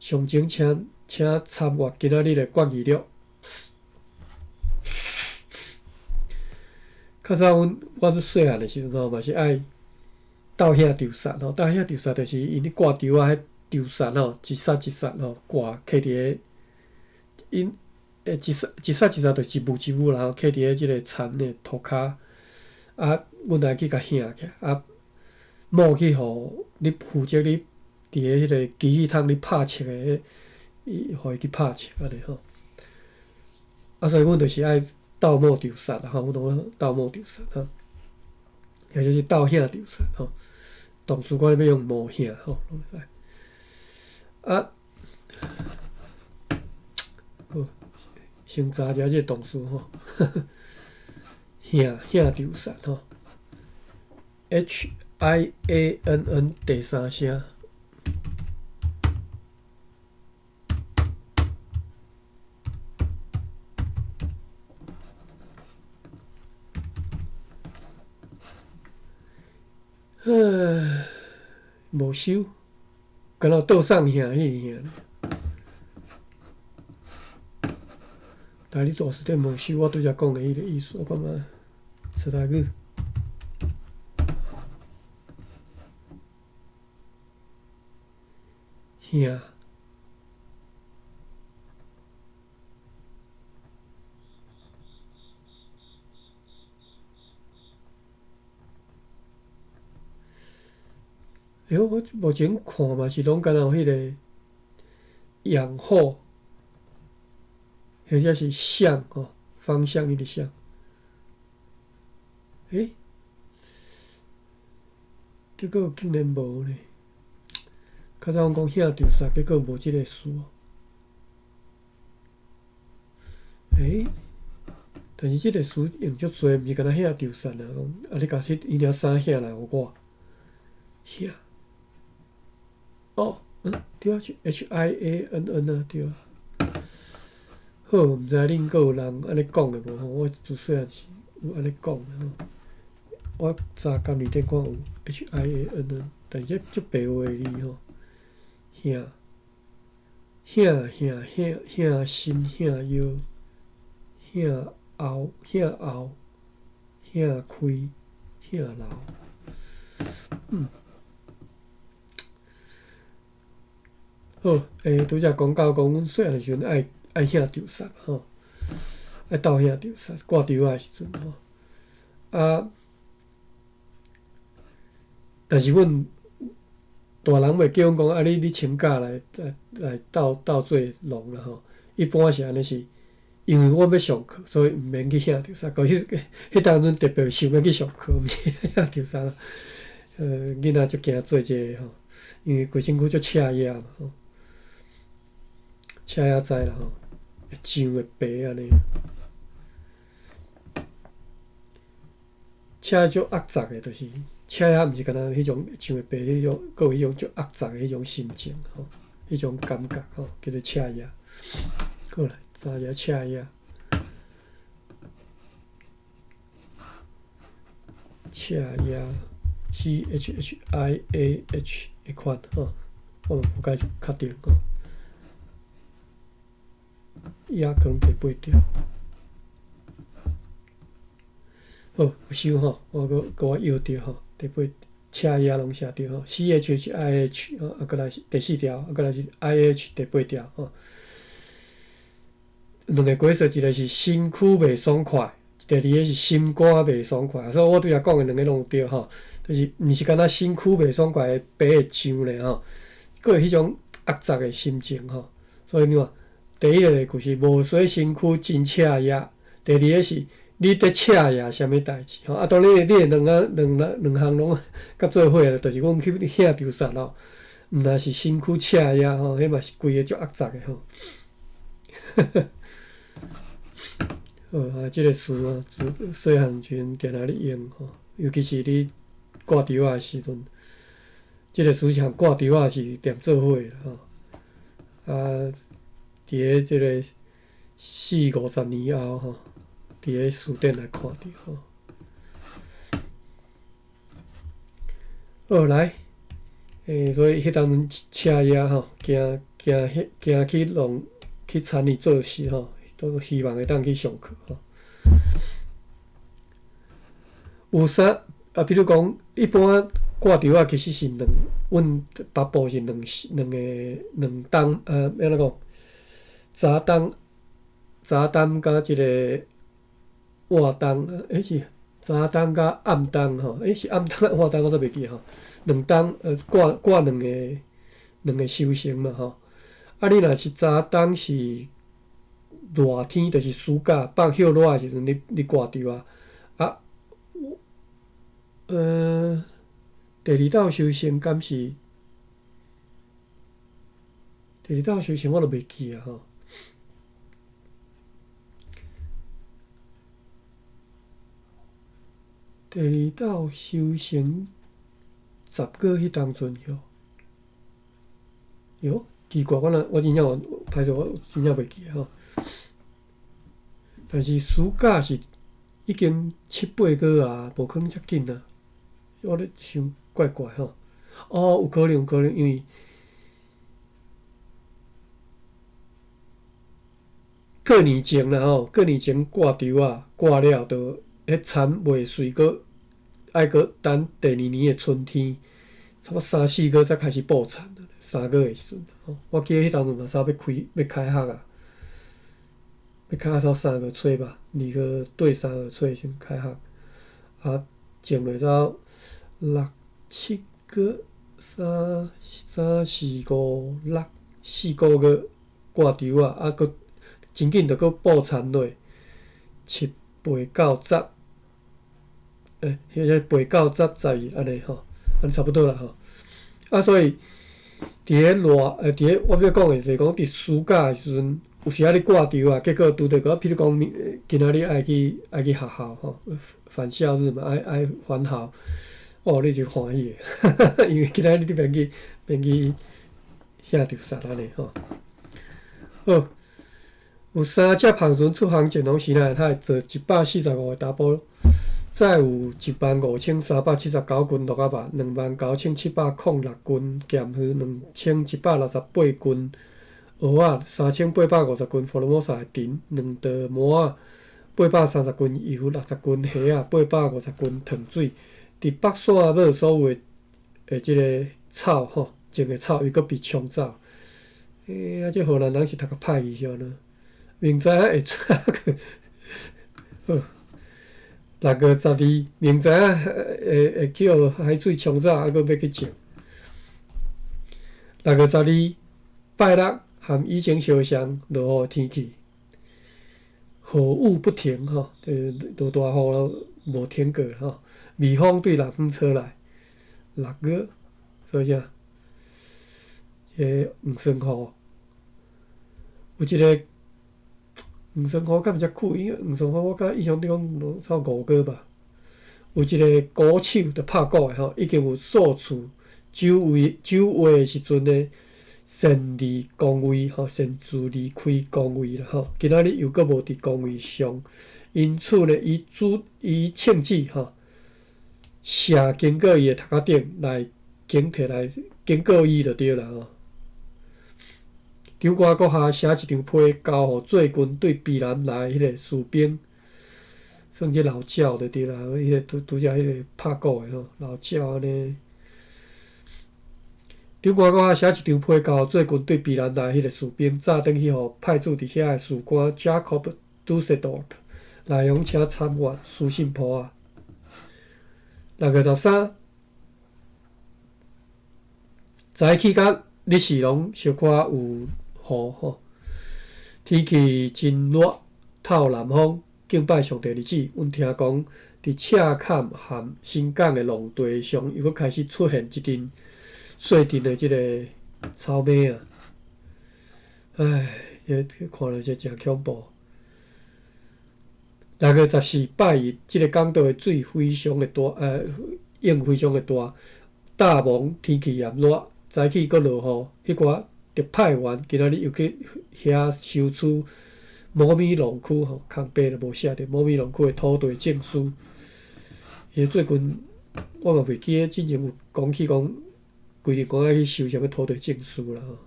詳情請參閱今仔日的決議錄。較早阮細漢的時陣吼，嘛是愛鬥瓦稻捒吼，鬥瓦稻捒就是𪜶咧掛稻仔彼稻捒吼，一捒一捒吼掛囥佇咧，𪜶一捒一捒一捒就是一畝一畝啦吼，囥佇咧這个田的塗跤，啊，阮來去共瓦起來，啊，某去予你負責你佇咧彼个機器桶咧拍粟的，伊予伊去拍粟按呢吼。啊，所以阮就是愛鬥畝稻捒啦吼，阮攏講鬥畝稻捒吼，或者是鬥瓦稻捒吼。動詞我欲用畝瓦吼，攏會使。啊，好，先查一下這个動詞吼，瓦瓦稻捒吼，H I A N N 第三聲。唉，無收，敢若倒送瓦彼个瓦。但你大辭典無收，我拄才講的彼个意思，我感覺出來去。瓦。欸，我目前看嘛是攏敢若有彼个養護，或者是向吼，方向彼个向。欸，結果竟然無呢。較早阮講瓦稻捒，結果無這个詞。欸，但是這个詞用足濟，毋是干焦瓦稻捒啊，講啊，你共彼伊領三瓦來予我，瓦。哦，對啊，是 H I A N N 啊，對啊。好，毋知恁閣有人按呢講的無吼？我自細漢是有按呢講的吼。我查監理頂看有 H I A N N，但是這足白話的字吼，瓦瓦瓦瓦身瓦腰瓦後瓦後瓦開瓦樓，嗯。好，拄才講到講，阮細漢的時陣愛瓦稻捒吼，愛鬥瓦稻捒掛稻仔的時陣吼，啊，但是阮大人袂叫阮講啊，你請假來鬥做農啦吼。一般是按呢是，因為阮欲上課，所以毋免去遐著啥。可彼彼當陣特別想欲去上課，毋是遐著啥。囡仔足驚做這个吼，因為規身軀足赤野嘛吼，赤野知啦吼，會脹會白按呢。赤足壓雜的，就是赤野，毋是干焦彼種像會白彼種，閣有彼種足壓雜的彼種心情吼，彼種感覺吼，叫做赤野。過來查一下赤野，赤野，C H H I A H 彼款吼，我嘛無介確定吼。野可能第八條。好，有收吼，我閣閣我搖著吼，第八赤野攏寫著吼，C H H I H 吼，啊，閣來是第四條，啊，閣來是 I H 第八條吼。兩个解說，一个是身軀袂爽快，第二个是心肝袂爽快。所以我拄才講的兩个攏有對吼，就是毋是干焦身軀袂爽快會白會脹咧吼，閣有彼種壓雜的心情吼。所以你看，第一个就是無洗身軀真赤野，第二个是你佇赤野啥物代誌吼？啊，當然你會兩個兩兩兩項攏佮做伙啦，就是講去遐著殺咯，毋但是身軀赤野吼，彼嘛是規个足壓雜的吼。好啊，這个詞啊，自細漢時陣定定咧用吼，尤其是你掛柱仔的時陣，這个詞和掛柱仔是連做伙的吼。啊，佇咧這个四五十年後吼，佇咧辭典來看著吼。好來，所以彼當陣赤野吼，驚驚彼驚去弄去參與做事吼。都希望會當去上課吼。有啥啊？比如講，一般掛柱仔其實是兩，阮北部是兩兩個兩冬，欲按怎講？早冬、早冬佮這个晚冬，是早冬佮暗冬吼，是暗冬晚冬，我煞袂記吼。兩冬掛掛兩个兩个收成嘛吼。啊，你若是早冬是熱天，就是暑假放歇熱的時陣，你你掛柱仔啊，第二道收成敢是？第二道收成我都袂記啊吼。第二道收成十月彼當陣喲，喲，奇怪，我若我真正歹勢，我真正袂記吼。但是暑假是已經七八月啊，無可能遮緊啊。我咧想怪怪吼。哦，有可能，有可能，因為過年前啦吼，過年前掛柱仔掛了，就彼田未穗，閣愛閣等第二年的春天，差不多三四月才開始布田，3月的時陣吼。我記得彼當陣嘛，差不多欲開欲開學啊。欲開學到三月初吧，二月底三月初時陣開學，啊，種落到六七月，三三四五六四個月掛柱仔，啊，閣真緊就閣布田落，七八九十，迄個八九十十二按呢吼，按呢差不多啦吼。啊，所以佇咧熱，佇咧我欲講的就是講佇暑假的時陣。有時仔你掛柱仔，結果拄著個，譬如講，今仔日愛去愛去學校吼，返校日嘛，愛愛返校，哦，你就歡喜的，因為今仔日你免去免去遐著殺按呢吼。好，有三隻帆船出航前攏時呢，他會坐145個查埔，載有15,379斤鹿仔肉，29,706斤鹹魚，2,168斤蚵仔，3,850斤福爾摩沙的腸，兩袋饃仔，830斤油，60斤蝦仔，850斤糖水。佇北線尾所有的的這个草吼，種的草，伊閣被沖走。啊，這荷蘭人是讀較歹去是按怎？明知影會出去，好，6月12，明知影會會去予海水沖走，還閣欲去種。6月12，拜六和以前相像，落雨天氣。雨雨不停吼，落大雨咯，無停過吼。微風對南方吹來，6月，所以啥？黃酸雨，有一个黃酸雨敢毋遮久，因為黃酸雨我感覺印象中攏差5個吧。有一个鼓手就拍鼓的吼，已經有數次久違久違的時陣呢，擅離崗位吼，擅自離開崗位啦吼。今仔日又閣無佇崗位上，因此呢，伊主伊請旨吼，寫經過伊的頭殼頂來警惕來警告伊就對啦吼。長官閣下寫一張批交予最近對卑南來彼个士兵，算這老鳥就對啦，彼个拄拄才彼个拍鼓的吼，老鳥按呢。長官閣下寫一張批交予最近對卑南來彼个士兵，早轉去予派駐佇遐的士官 Jacob Dusseldorp 內容請參閱書信簿仔。6月13，早起佮日時攏小可有雨吼，天氣真熱，透南風。敬拜上帝日子，阮聽講佇赤崁和新港的農地上，又閣開始出現一陣細陣的這个草莓啊！唉，彼看了是誠恐怖。6月14拜日，這个港島的水非常的大，湧非常的大，大霧天氣炎熱，早起閣落雨，彼寡特派員今仔日又去遐收取摩米農區吼，空白就無寫著摩米農區的土地證書。伊最近我嘛袂記得之前有講起講，規定講愛去收啥物土地證書啦吼，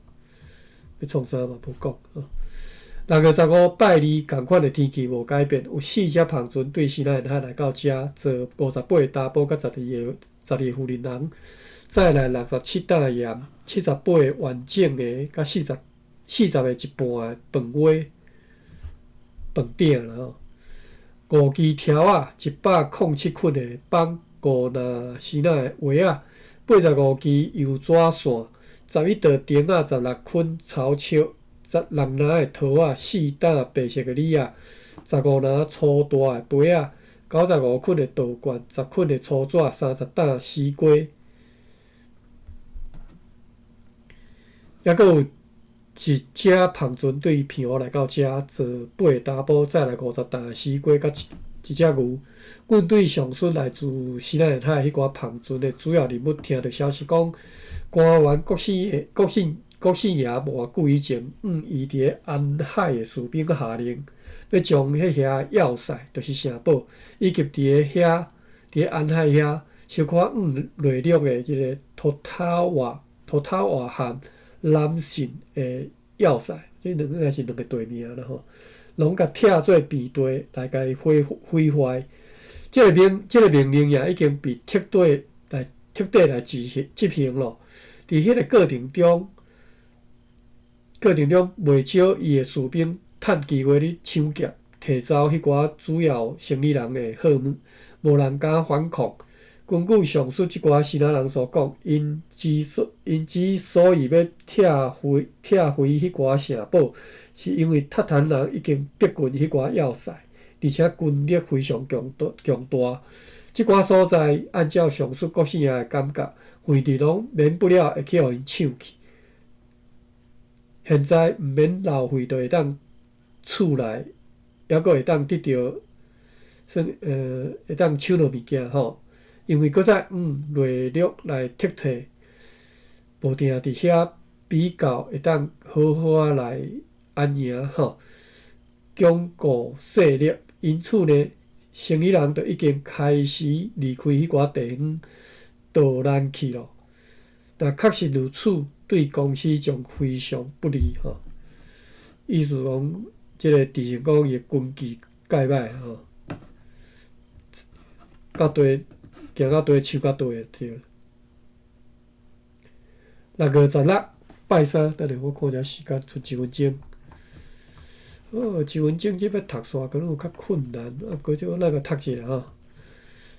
欲創啥嘛無講吼。6月15拜二，仝款的天氣無改變，有四隻帆船對西南沿海來到遮，載58個查埔佮12個婦人人，載來67擔鹽、78個完整的佮40個一半的飯鍋、飯鼎啦吼。五支柱仔，107捆的枋，五籃生仔的鞋仔，85支油紙線，11道釘仔，16捆草石，16籃的桃仔，4擔白色的李仔，15籃粗大的杯仔，95捆的稻罐，10捆的粗紙，30擔絲瓜。抑閣有一隻帆船對澎湖來到遮，載8个查埔，載來50擔的絲瓜，佮一隻牛。阮對上述來自西南沿海彼寡帆船的主要人物聽著消息講，官員國姓的國姓國姓爺偌久以前，伊佇咧安海的士兵下令，欲將彼遐要塞，就是城堡，以及佇咧遐佇咧安海遐小可向內陸的這个托塔瓦托塔瓦和南信的要塞，這兩個是兩个地名啦吼，攏共拆做平地來共伊毀毀壞。這个命令也已經被徹底來執行咯。佇彼个過程中，袂少伊的士兵趁機會咧搶劫，提走彼寡主要生意人的貨物，無人敢反抗。根據上述這寡生仔人所講，𪜶之所以欲拆毀彼寡城堡，是因為韃靼人已經逼近彼寡要塞，而且軍力非常強大強大。這寡所在，按照上述國姓爺的感覺，橫佇攏免不了會去予𪜶搶去。現在毋免浪費，就會當厝內，抑閣會當得著，算會當搶著物件吼。因為閣再向內陸來撤退，無定佇遐比較會當好好仔來安營吼，鞏固勢力。因此呢，生意人就已經開始離開彼寡地方逃難去咯。若確實如此，對公司將非常不利吼。意思講，這个鄭成功伊的軍紀蓋歹吼，到底行到底手較短對。6月16拜三，等下我看一下時間，賰一分鐘。哦，一分鐘這欲讀煞可能有較困難，啊，毋過這咱共讀一下吼。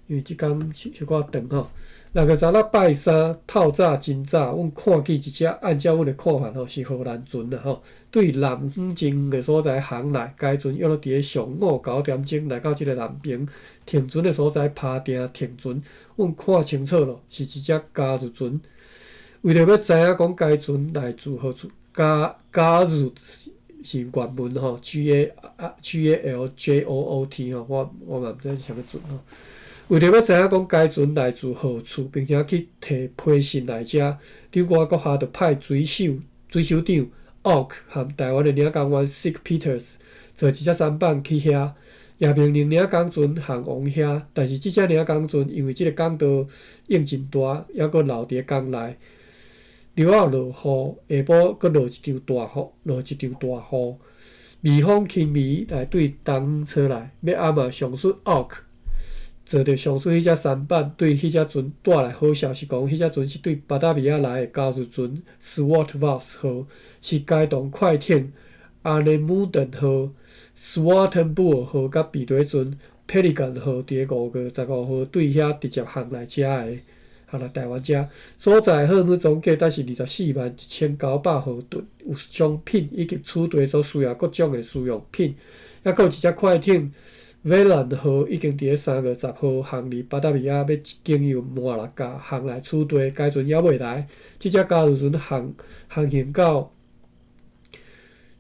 因為這工小可長吼。6月16拜三透早真早，阮看見一隻按照阮的看法吼，是荷蘭船啦吼，對南方真遠的所在航來，該船約莫佇咧上午9點鐘來到這个南爿停船的所在拍碇停船，阮看清楚咯，是一隻加入船。為著欲知影講該船來自何處，加入是原文吼，G A G A L J O O T 吼，我嘛毋知是啥物船吼。為著欲知影講該船來自何處，並且去提批信來遮，長官閣下就派水手長 Auk 和台灣的領航員 Sick Peters 坐一隻舢板去遐，也命令領航船航往遐。但是這隻領航船因為這个港道湧真大，猶閣留佇咧港內，了後落雨，下晡閣落一場大雨，落一場大雨，微風輕微來對東吹來，欲暗仔上述 Auk 坐著上述彼隻舢板，對彼隻船帶來好消息，講彼隻船是對巴達維亞來的交易船 Swart Vos 號，是該同快艇阿內姆頓號、Swartenboer 號佮避雷船 Pelican 號，佇咧5月15號對遐直接航來遮的，航來台灣遮。所載貨物總計才是241,900荷噸，有商品以及此地所需要各種的需用品，猶閣有一隻快艇威蘭號已經佇咧3月10號航離巴達維亞，欲經由馬六甲航來此地，該船猶未來。這隻交易船航行到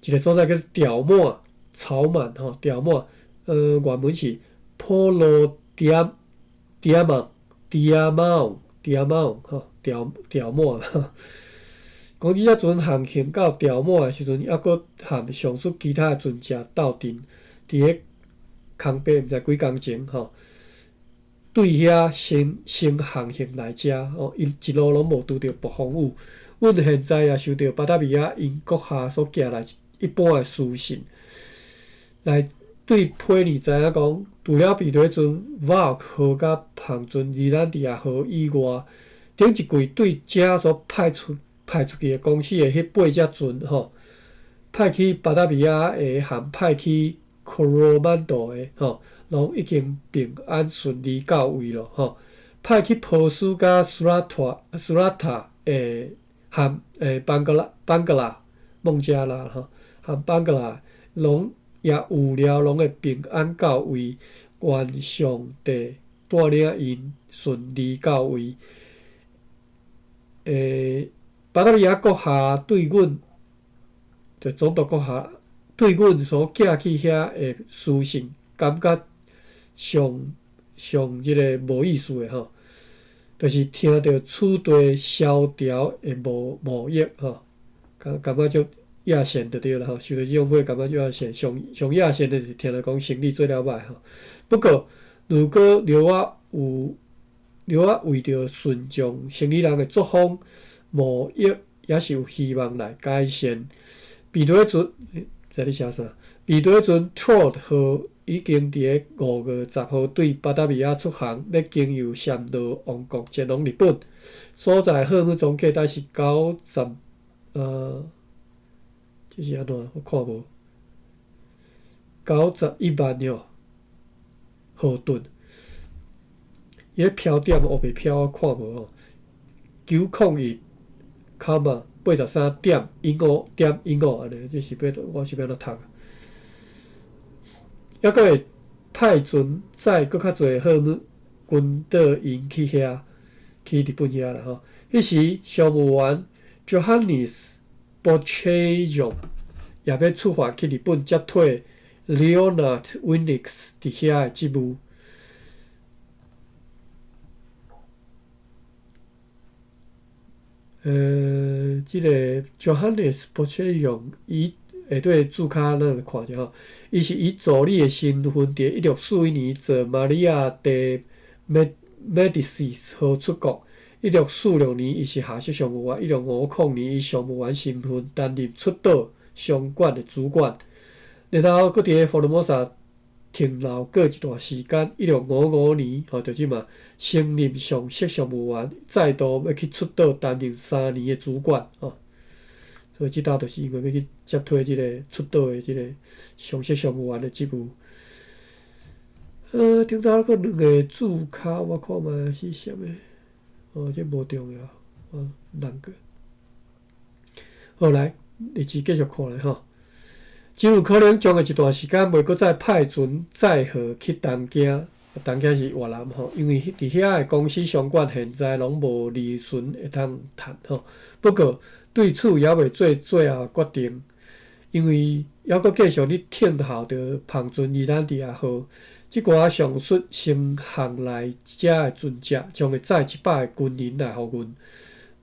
一个所在叫條滿草滿吼，條滿，原文是 Pulau Diamang Diamang Diamang 吼，條滿。講這隻船航行到條滿的時陣，猶閣和上述其他的船隻鬥陣，佇咧空白毋知幾工前吼，對遐先航行來遮吼，伊一路攏無拄著暴風雨。阮現在也收著巴達維亞𪜶閣下所寄來一般的書信，來對批爾知影講，除了避雷船 Valk 號佮航船熱蘭地亞號以外，頂一季對遮所派出去的公司的彼八隻船吼，派去巴達維亞的和派去科羅曼多的吼，攏已經平安順利到位咯吼。派去波斯佮蘇拉塔的和邦格拉孟加拉吼，和邦格拉攏也有了攏會平安到位，願上帝帶領𪜶順利到位。巴達維亞閣下對阮，就總督閣下對阮所寄去遐的書信，感覺上上這个無意思的吼，就是聽著此地蕭條的貿易吼，感覺足野線就對啦吼，受著這種會感覺足野線，上上野線的是聽著講生理做了歹吼。不過，如果著我有著我為著順從生理人的作風，貿易也是有希望來改善。避雷船在咧寫啥？避雷船 Trot 號已經佇咧5月10號對巴達維亞出航，欲經由暹羅王國前往日本。所載貨物總計才是九十，這是按怎？我看無91萬喲，荷噸。伊咧標點烏白標，我看無吼。901，comma 83.15.15按呢，這是欲我是欲按怎讀？猶閣會派船載閣較濟貨物，軍隊營去遐，去日本遐啦吼。彼時商務員 Johannes Bochejong 也欲出發去日本接替 Leonard Winnicks 佇遐的職務。這个 Johannes Bochejong 伊下底註卡咱來看者吼，伊是以助理的身份，佇1641年坐 Maria de Medicis 號出國。1646年，伊是下屬商務員；1650年，以商務員身份擔任出島商館的主管。然後，閣佇咧福爾摩沙停留過一段時間。1655年，吼，就這馬升任上席商務員，再度欲去出島擔任3年的主管，吼。所以這搭就是因為欲去接替這个出島的這个上席商務員的職務。頂頭閣兩个注跤，我看覓是啥物？哦，這無重要，哦，兩個。好，來，日子繼續看咧吼。真有可能將會一段時間袂閣再派船載貨去東京，東京是越南吼，因為佇遐的公司商管現在攏無利潤會當趁吼。不過對此猶未做最後決定，因為猶閣繼續咧聽候著帆船伊蘭迪亞號。這寡上述先行來遮的船隻，將會載100個軍人來予阮。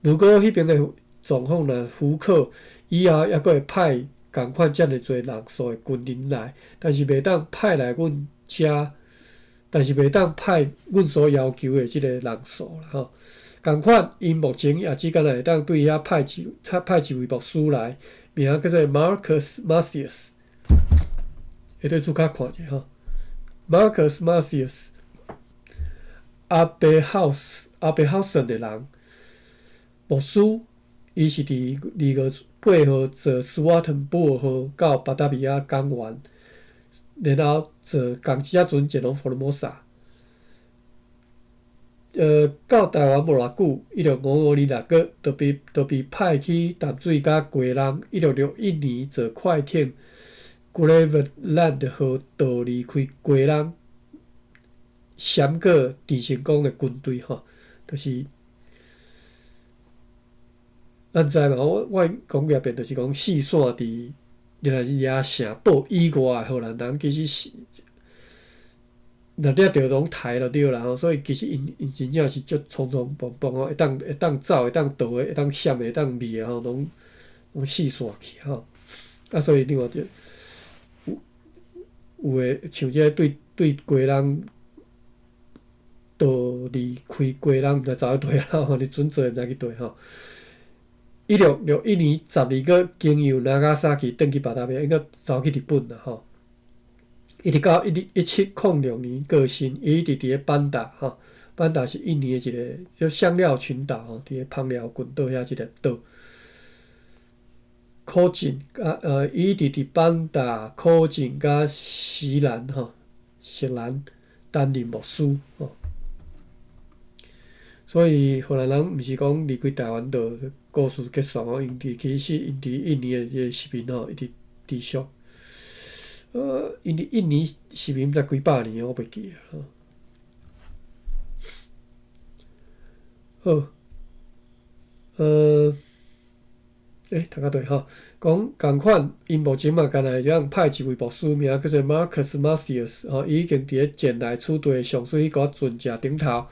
如果彼邊的狀況若許可，以後猶閣會派仝款遮爾濟人數的軍人來，但是袂當派來阮遮，但是袂當派阮所要求的這個人數啦吼。仝款，𪜶目前也只敢若會當對遐派一位牧師來，名叫做 Marcus Marcius，會對主較看者吼。Marcus Marcius，阿伯豪森的人，牧師，伊是佇2月8號坐斯瓦滕布爾號到巴達維亞港灣，然後坐仝一隻船前往福爾摩沙。到台灣無偌久，1655年6月，就被派去淡水佮基隆。1661年坐快艇 Graveland 號逃離開基隆，閃過鄭成功的軍隊吼，就是咱知嘛？我講幾遍，就是講四線佇若是掠城堡以外的荷蘭人，其實是若掠著攏刣就對啦吼，所以其實𪜶真正是足匆匆忙忙吼，會當走，會當逃的，會當閃的，會當避的吼，攏四散去吼。啊，所以你看著有的像這個對基隆逃離開基隆，毋知走去佗啦吼，你準做毋知去佗吼。1661年12月，經由那伽薩奇轉去巴達維亞，應該走去日本啦吼。一直到1706年過身，伊一直佇咧班達吼，班達是印尼的一個叫香料群島吼，佇咧枋寮群島遐一個島。古晉啊，伊一直佇班達、古晉佮錫蘭吼，錫蘭擔任牧師吼。所以荷蘭人毋是講離開台灣就故事結束哦，𪜶佇其實𪜶佇印尼的這個殖民吼，一直持續。𪜶佇印尼殖民毋知幾百年，我袂記啊。好，讀到佗吼，講仝款，𪜶目前嘛，敢若會當派一位牧師，名叫做 Marcus Marcius，吼，伊已經佇咧前來此地上述彼寡船隻頂頭。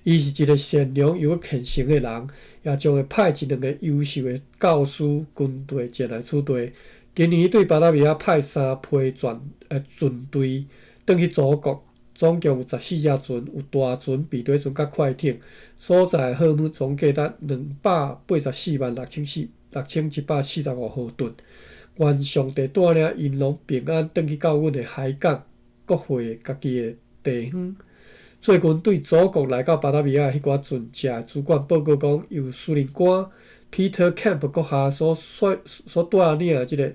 伊是一個善良又虔誠的人，也將會派一兩個優秀的教師軍隊前來此地。今年對巴達維亞派三批船隊轉去祖國，總共有14隻船，有大船、皮划船佮快艇。所載貨物總計達2,846,6145毫噸。願上帝帶領𪜶攏平安轉去到阮的海港國會家己的地方。最近對祖國來到巴達維亞彼寡船隻的主管報告講，由司令官 Peter Kemp 閣下所率所帶領的這個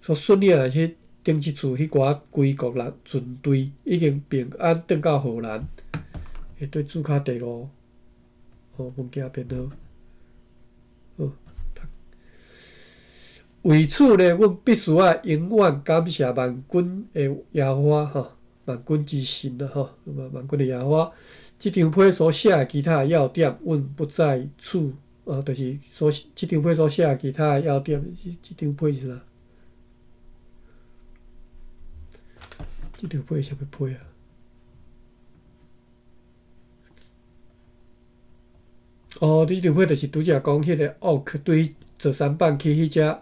所率領的彼頂一次彼寡歸國人船隊已經平安轉到荷蘭。會對註卡第五號物件編號。好，為此呢，阮必須愛永遠感謝萬軍的耶和華吼，萬軍之神啦吼，萬軍的耶和華。這張批所寫的其他的要點，阮不在此，就是所這張批所寫的其他的要點，這張批是啥？這張批是啥物批啊？哦，這張批就是拄才講彼個奧克對坐舢舨去彼隻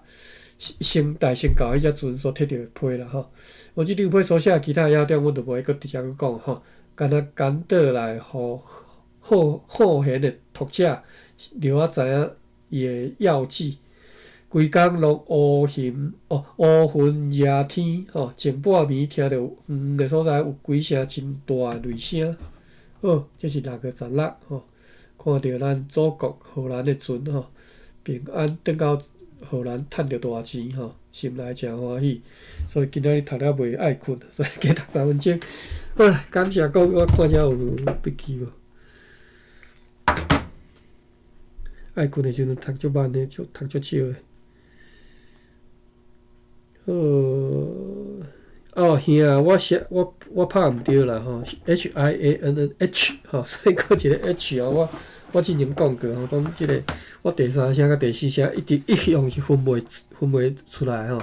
升大成教彼隻船所摕著的批啦吼。我這張批所寫的其他的要點，阮就無愛閣直接閣講吼。敢若簡倒來予好好閒的讀者留仔知影伊的要旨。規工攏烏雲哦，烏雲遮天吼，前半暝聽著遠的所在有幾聲真大的雷聲。好，這是6月16吼，看著咱祖國荷蘭的船吼，平安轉到荷蘭，趁著大錢吼，心內誠歡喜。所以今仔日讀了袂愛睏，所以加讀3分鐘。好。好啦，感謝各位，我看遮有筆記無？愛睏的時陣讀足慢的，就讀足少的。好，哦，兄，我寫我我拍毋著啦吼，H I A N N H 吼，所以閣一個 H 哦，我之前講過吼，講這個我第三聲佮第四聲一直一向是分袂出來吼。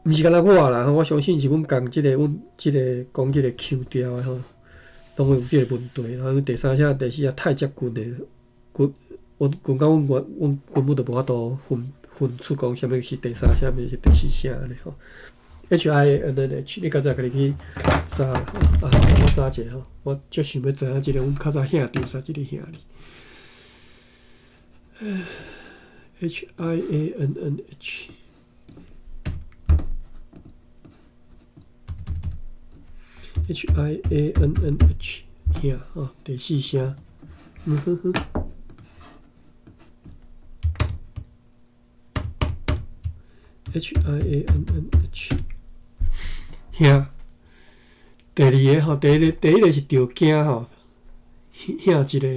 毋是干焦我啦吼，我相信是阮共這個阮這個講這個腔調的吼，攏會有這個問題。然後第三聲、第四聲太接近的，阮阮阮感覺阮阮根本就無法度分出講啥物是第三聲，啥物是第四聲按呢吼。H I A N N H，你較早家己去查啊，我查一下吼，我足想欲知影這個阮較早兄弟啥這個兄弟。H I A N N H。H I A N N H，兄吼，第四聲，嗯哼哼。H I A N N H，兄。第二个吼，第一個是著驚吼，兄一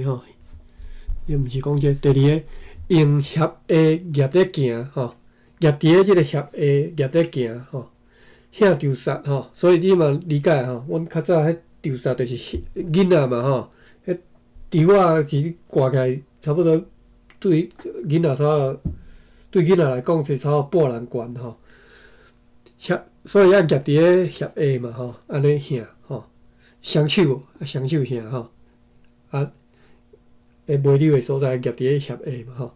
個吼，伊毋是講這個。第二個用脅下夾咧行吼，夾佇咧這個脅下夾咧行吼。兄著殺吼，所以你嘛理解吼，阮較早彼著殺就是囡仔嘛吼，彼豬仔是掛起來差不多對囡仔差不多，對囡仔來講是差不多半人懸吼。脅，所以愛夾佇咧脅下嘛吼，按呢兄吼，雙手雙手兄吼，啊，會袂溜的所在夾佇咧脅下嘛吼，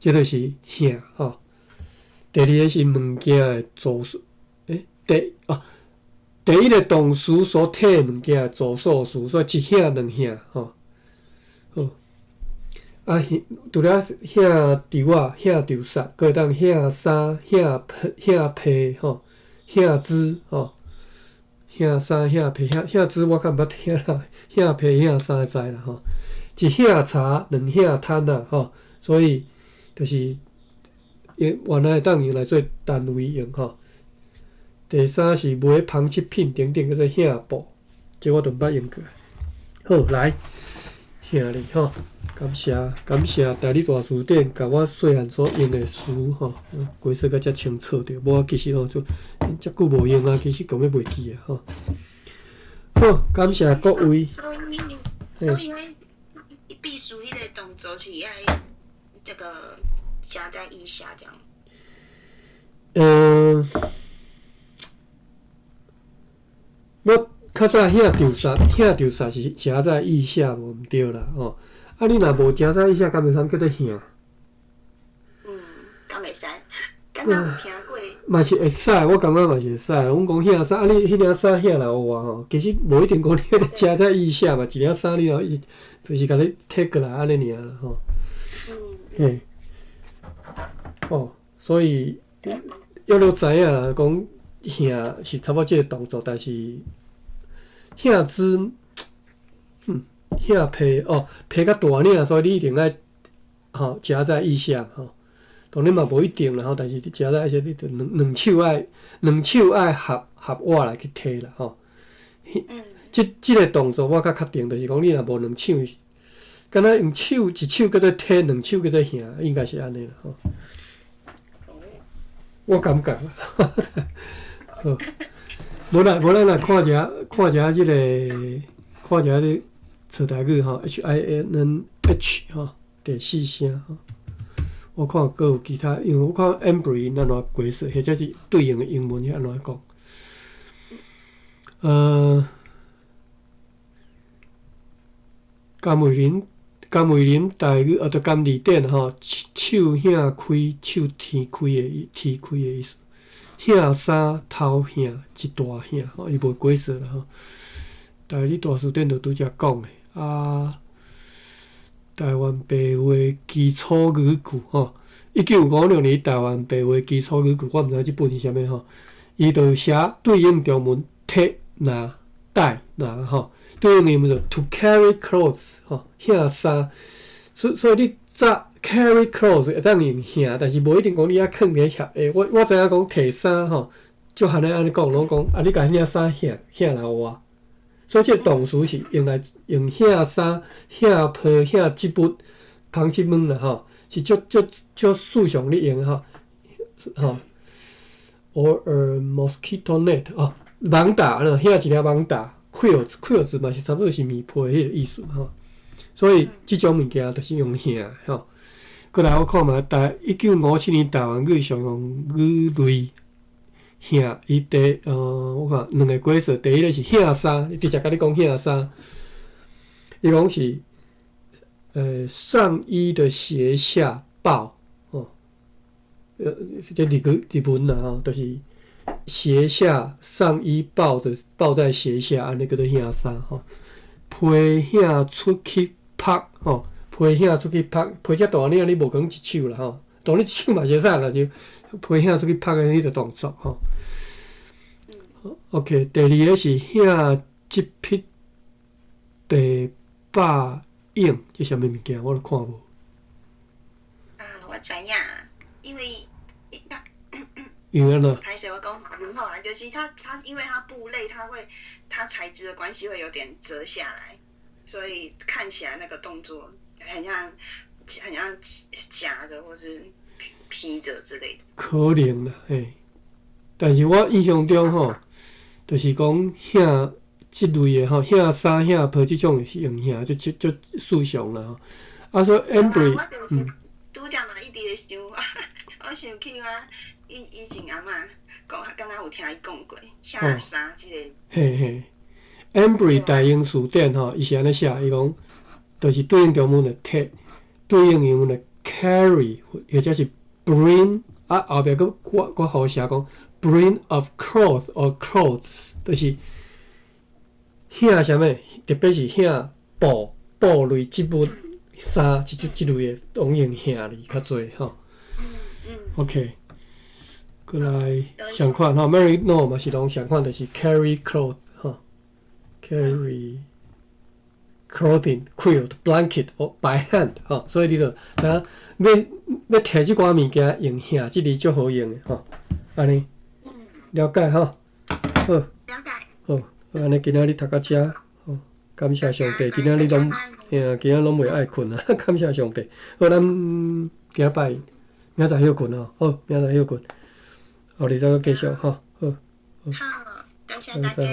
這就是兄吼。第二个是物件的組數。欸，第一個動詞所提物件做數詞，所以一兄兩兄吼。好，啊，除了兄弟仔、兄弟殺，閣會當兄衫、兄皮、兄皮吼、兄子吼、兄衫、兄皮、兄兄子，我較毋捌聽啦，兄皮、兄衫會知啦吼。一兄柴，兩兄攤啊吼，所以就是原來會當用來做單位用吼。第三是賣紡織品等等，叫做兄布，這我都毋捌用過。好，來，兄弟吼，感謝感謝代理大辭典，共我細漢所用的詞吼，解釋甲遮清楚著。無其實吼就遮久無用啊，其實講欲袂記啊吼。好，感謝各位。所以，必須彼個動作是愛這個夾在腋下這樣。嗯。我較早兄著殺，兄著殺是夾在腋下無毋對啦吼。啊，你若無夾在腋下，敢會使叫做兄？嗯，敢會使？敢若有聽過？嘛是會使，我感覺嘛是會使。阮講兄衫，啊，你彼領衫兄若有啊吼，其實無一定講你彼個夾在腋下嘛，一領衫你若伊就是共你提過來按呢爾吼。嘿。哦，所以約略知影講兄是差不多這個動作，但是兄子，兄皮哦，皮較大領，所以你一定愛吼夾在腋下吼。當然嘛無一定啦吼，但是你夾在腋下，你著兩手愛合合握來去提啦吼。這個動作我較確定，就是講你若無兩手，敢若用手一手叫做提，兩手叫做兄，應該是按呢啦吼。我感覺，好，無啦無咱來看一下，看一下這個，看一下這揣台語吼，H I N N H 吼，第四聲吼。我看閣有其他，因為我看 Ambry 按怎解釋，或者是對應的英文是按怎講。甘慧林，甘慧林台語啊，著甘字典吼，手兄開，手天開的天開的意思。兄衫頭兄一大兄吼，伊無解釋啦吼。台語大辭典就拄才講的啊。台灣白話基礎語句吼，1956年台灣白話基礎語句，我毋知這本是啥物吼。伊就寫對應中文提拿帶拿吼，對應英文就 to carry clothes 吼，兄衫。所以你早 carry clothes 會當用兄，但是無一定講你愛囥佇遐的。我知影講提衫吼，足罕咧按呢講，攏講啊，你共彼領衫掀掀來予我。所以這個動詞是用來用掀衫、掀被、掀織物、紡織物啦吼，是足足足時常咧用吼，吼。Or a mosquito net 哦，網罩啦，掀一領網罩，quilt quilt 嘛是差不多是棉被彼個意思吼。所以這種物件就是用掀吼。閣來我看覓台1957年台灣語常用語類掀，伊第我看兩个解釋，第一个是掀衫，直接共你講掀衫。伊講是上衣的斜下抱哦，這日語日文啦吼，就是斜下上衣抱著抱在斜下，按呢叫做掀衫吼。披掀出去曝吼，披掀出去曝，披遮大領你無可能一手啦吼，當然一手嘛是會使啦，就披掀出去曝的彼個動作吼。OK，第二个是掀這匹地百影，這啥物物件我都看無。啊，我知影，因為因為按怎？歹勢我講很好啊，就是它因為它布類，它會它材質的關係會有點折下來，所以看起來那個動作很像夾的或是披著之類的。可能啦，嘿。但是我印象中吼，就是講掀這類的吼，掀衫、掀被這種是用掀，就就就時常啦吼。啊，所以 Embry，拄才嘛一直咧想，我想起我以前阿嬤講，敢若有聽伊講過掀衫這個。嘿嘿，Embry 大英辭典吼，伊是按呢寫，伊講就是對應中文的提，對應英文的 carry，或者是 bring，啊後壁閣閣予寫講 bring of cloth or clothes，就是掀啥物，特別是掀布布類織物、衫這這這類的，攏用掀字較濟吼。OK，閣來相款吼，Merino 嘛是攏相款，就是 carry cloth 吼，carry clothing quilt blanket 或 by hand 吼，所以你就知影欲欲提這寡物件用掀這字足好用的吼，按呢了解吼，好，了解。好，按呢今仔日讀到遮，好，感謝上帝，今仔日攏，嘿啊，今仔攏袂愛睏啊，感謝上帝。好，咱今仔拜明仔載歇睏吼，好，明仔載歇睏，後日再閣繼續吼，好。好，多謝大家。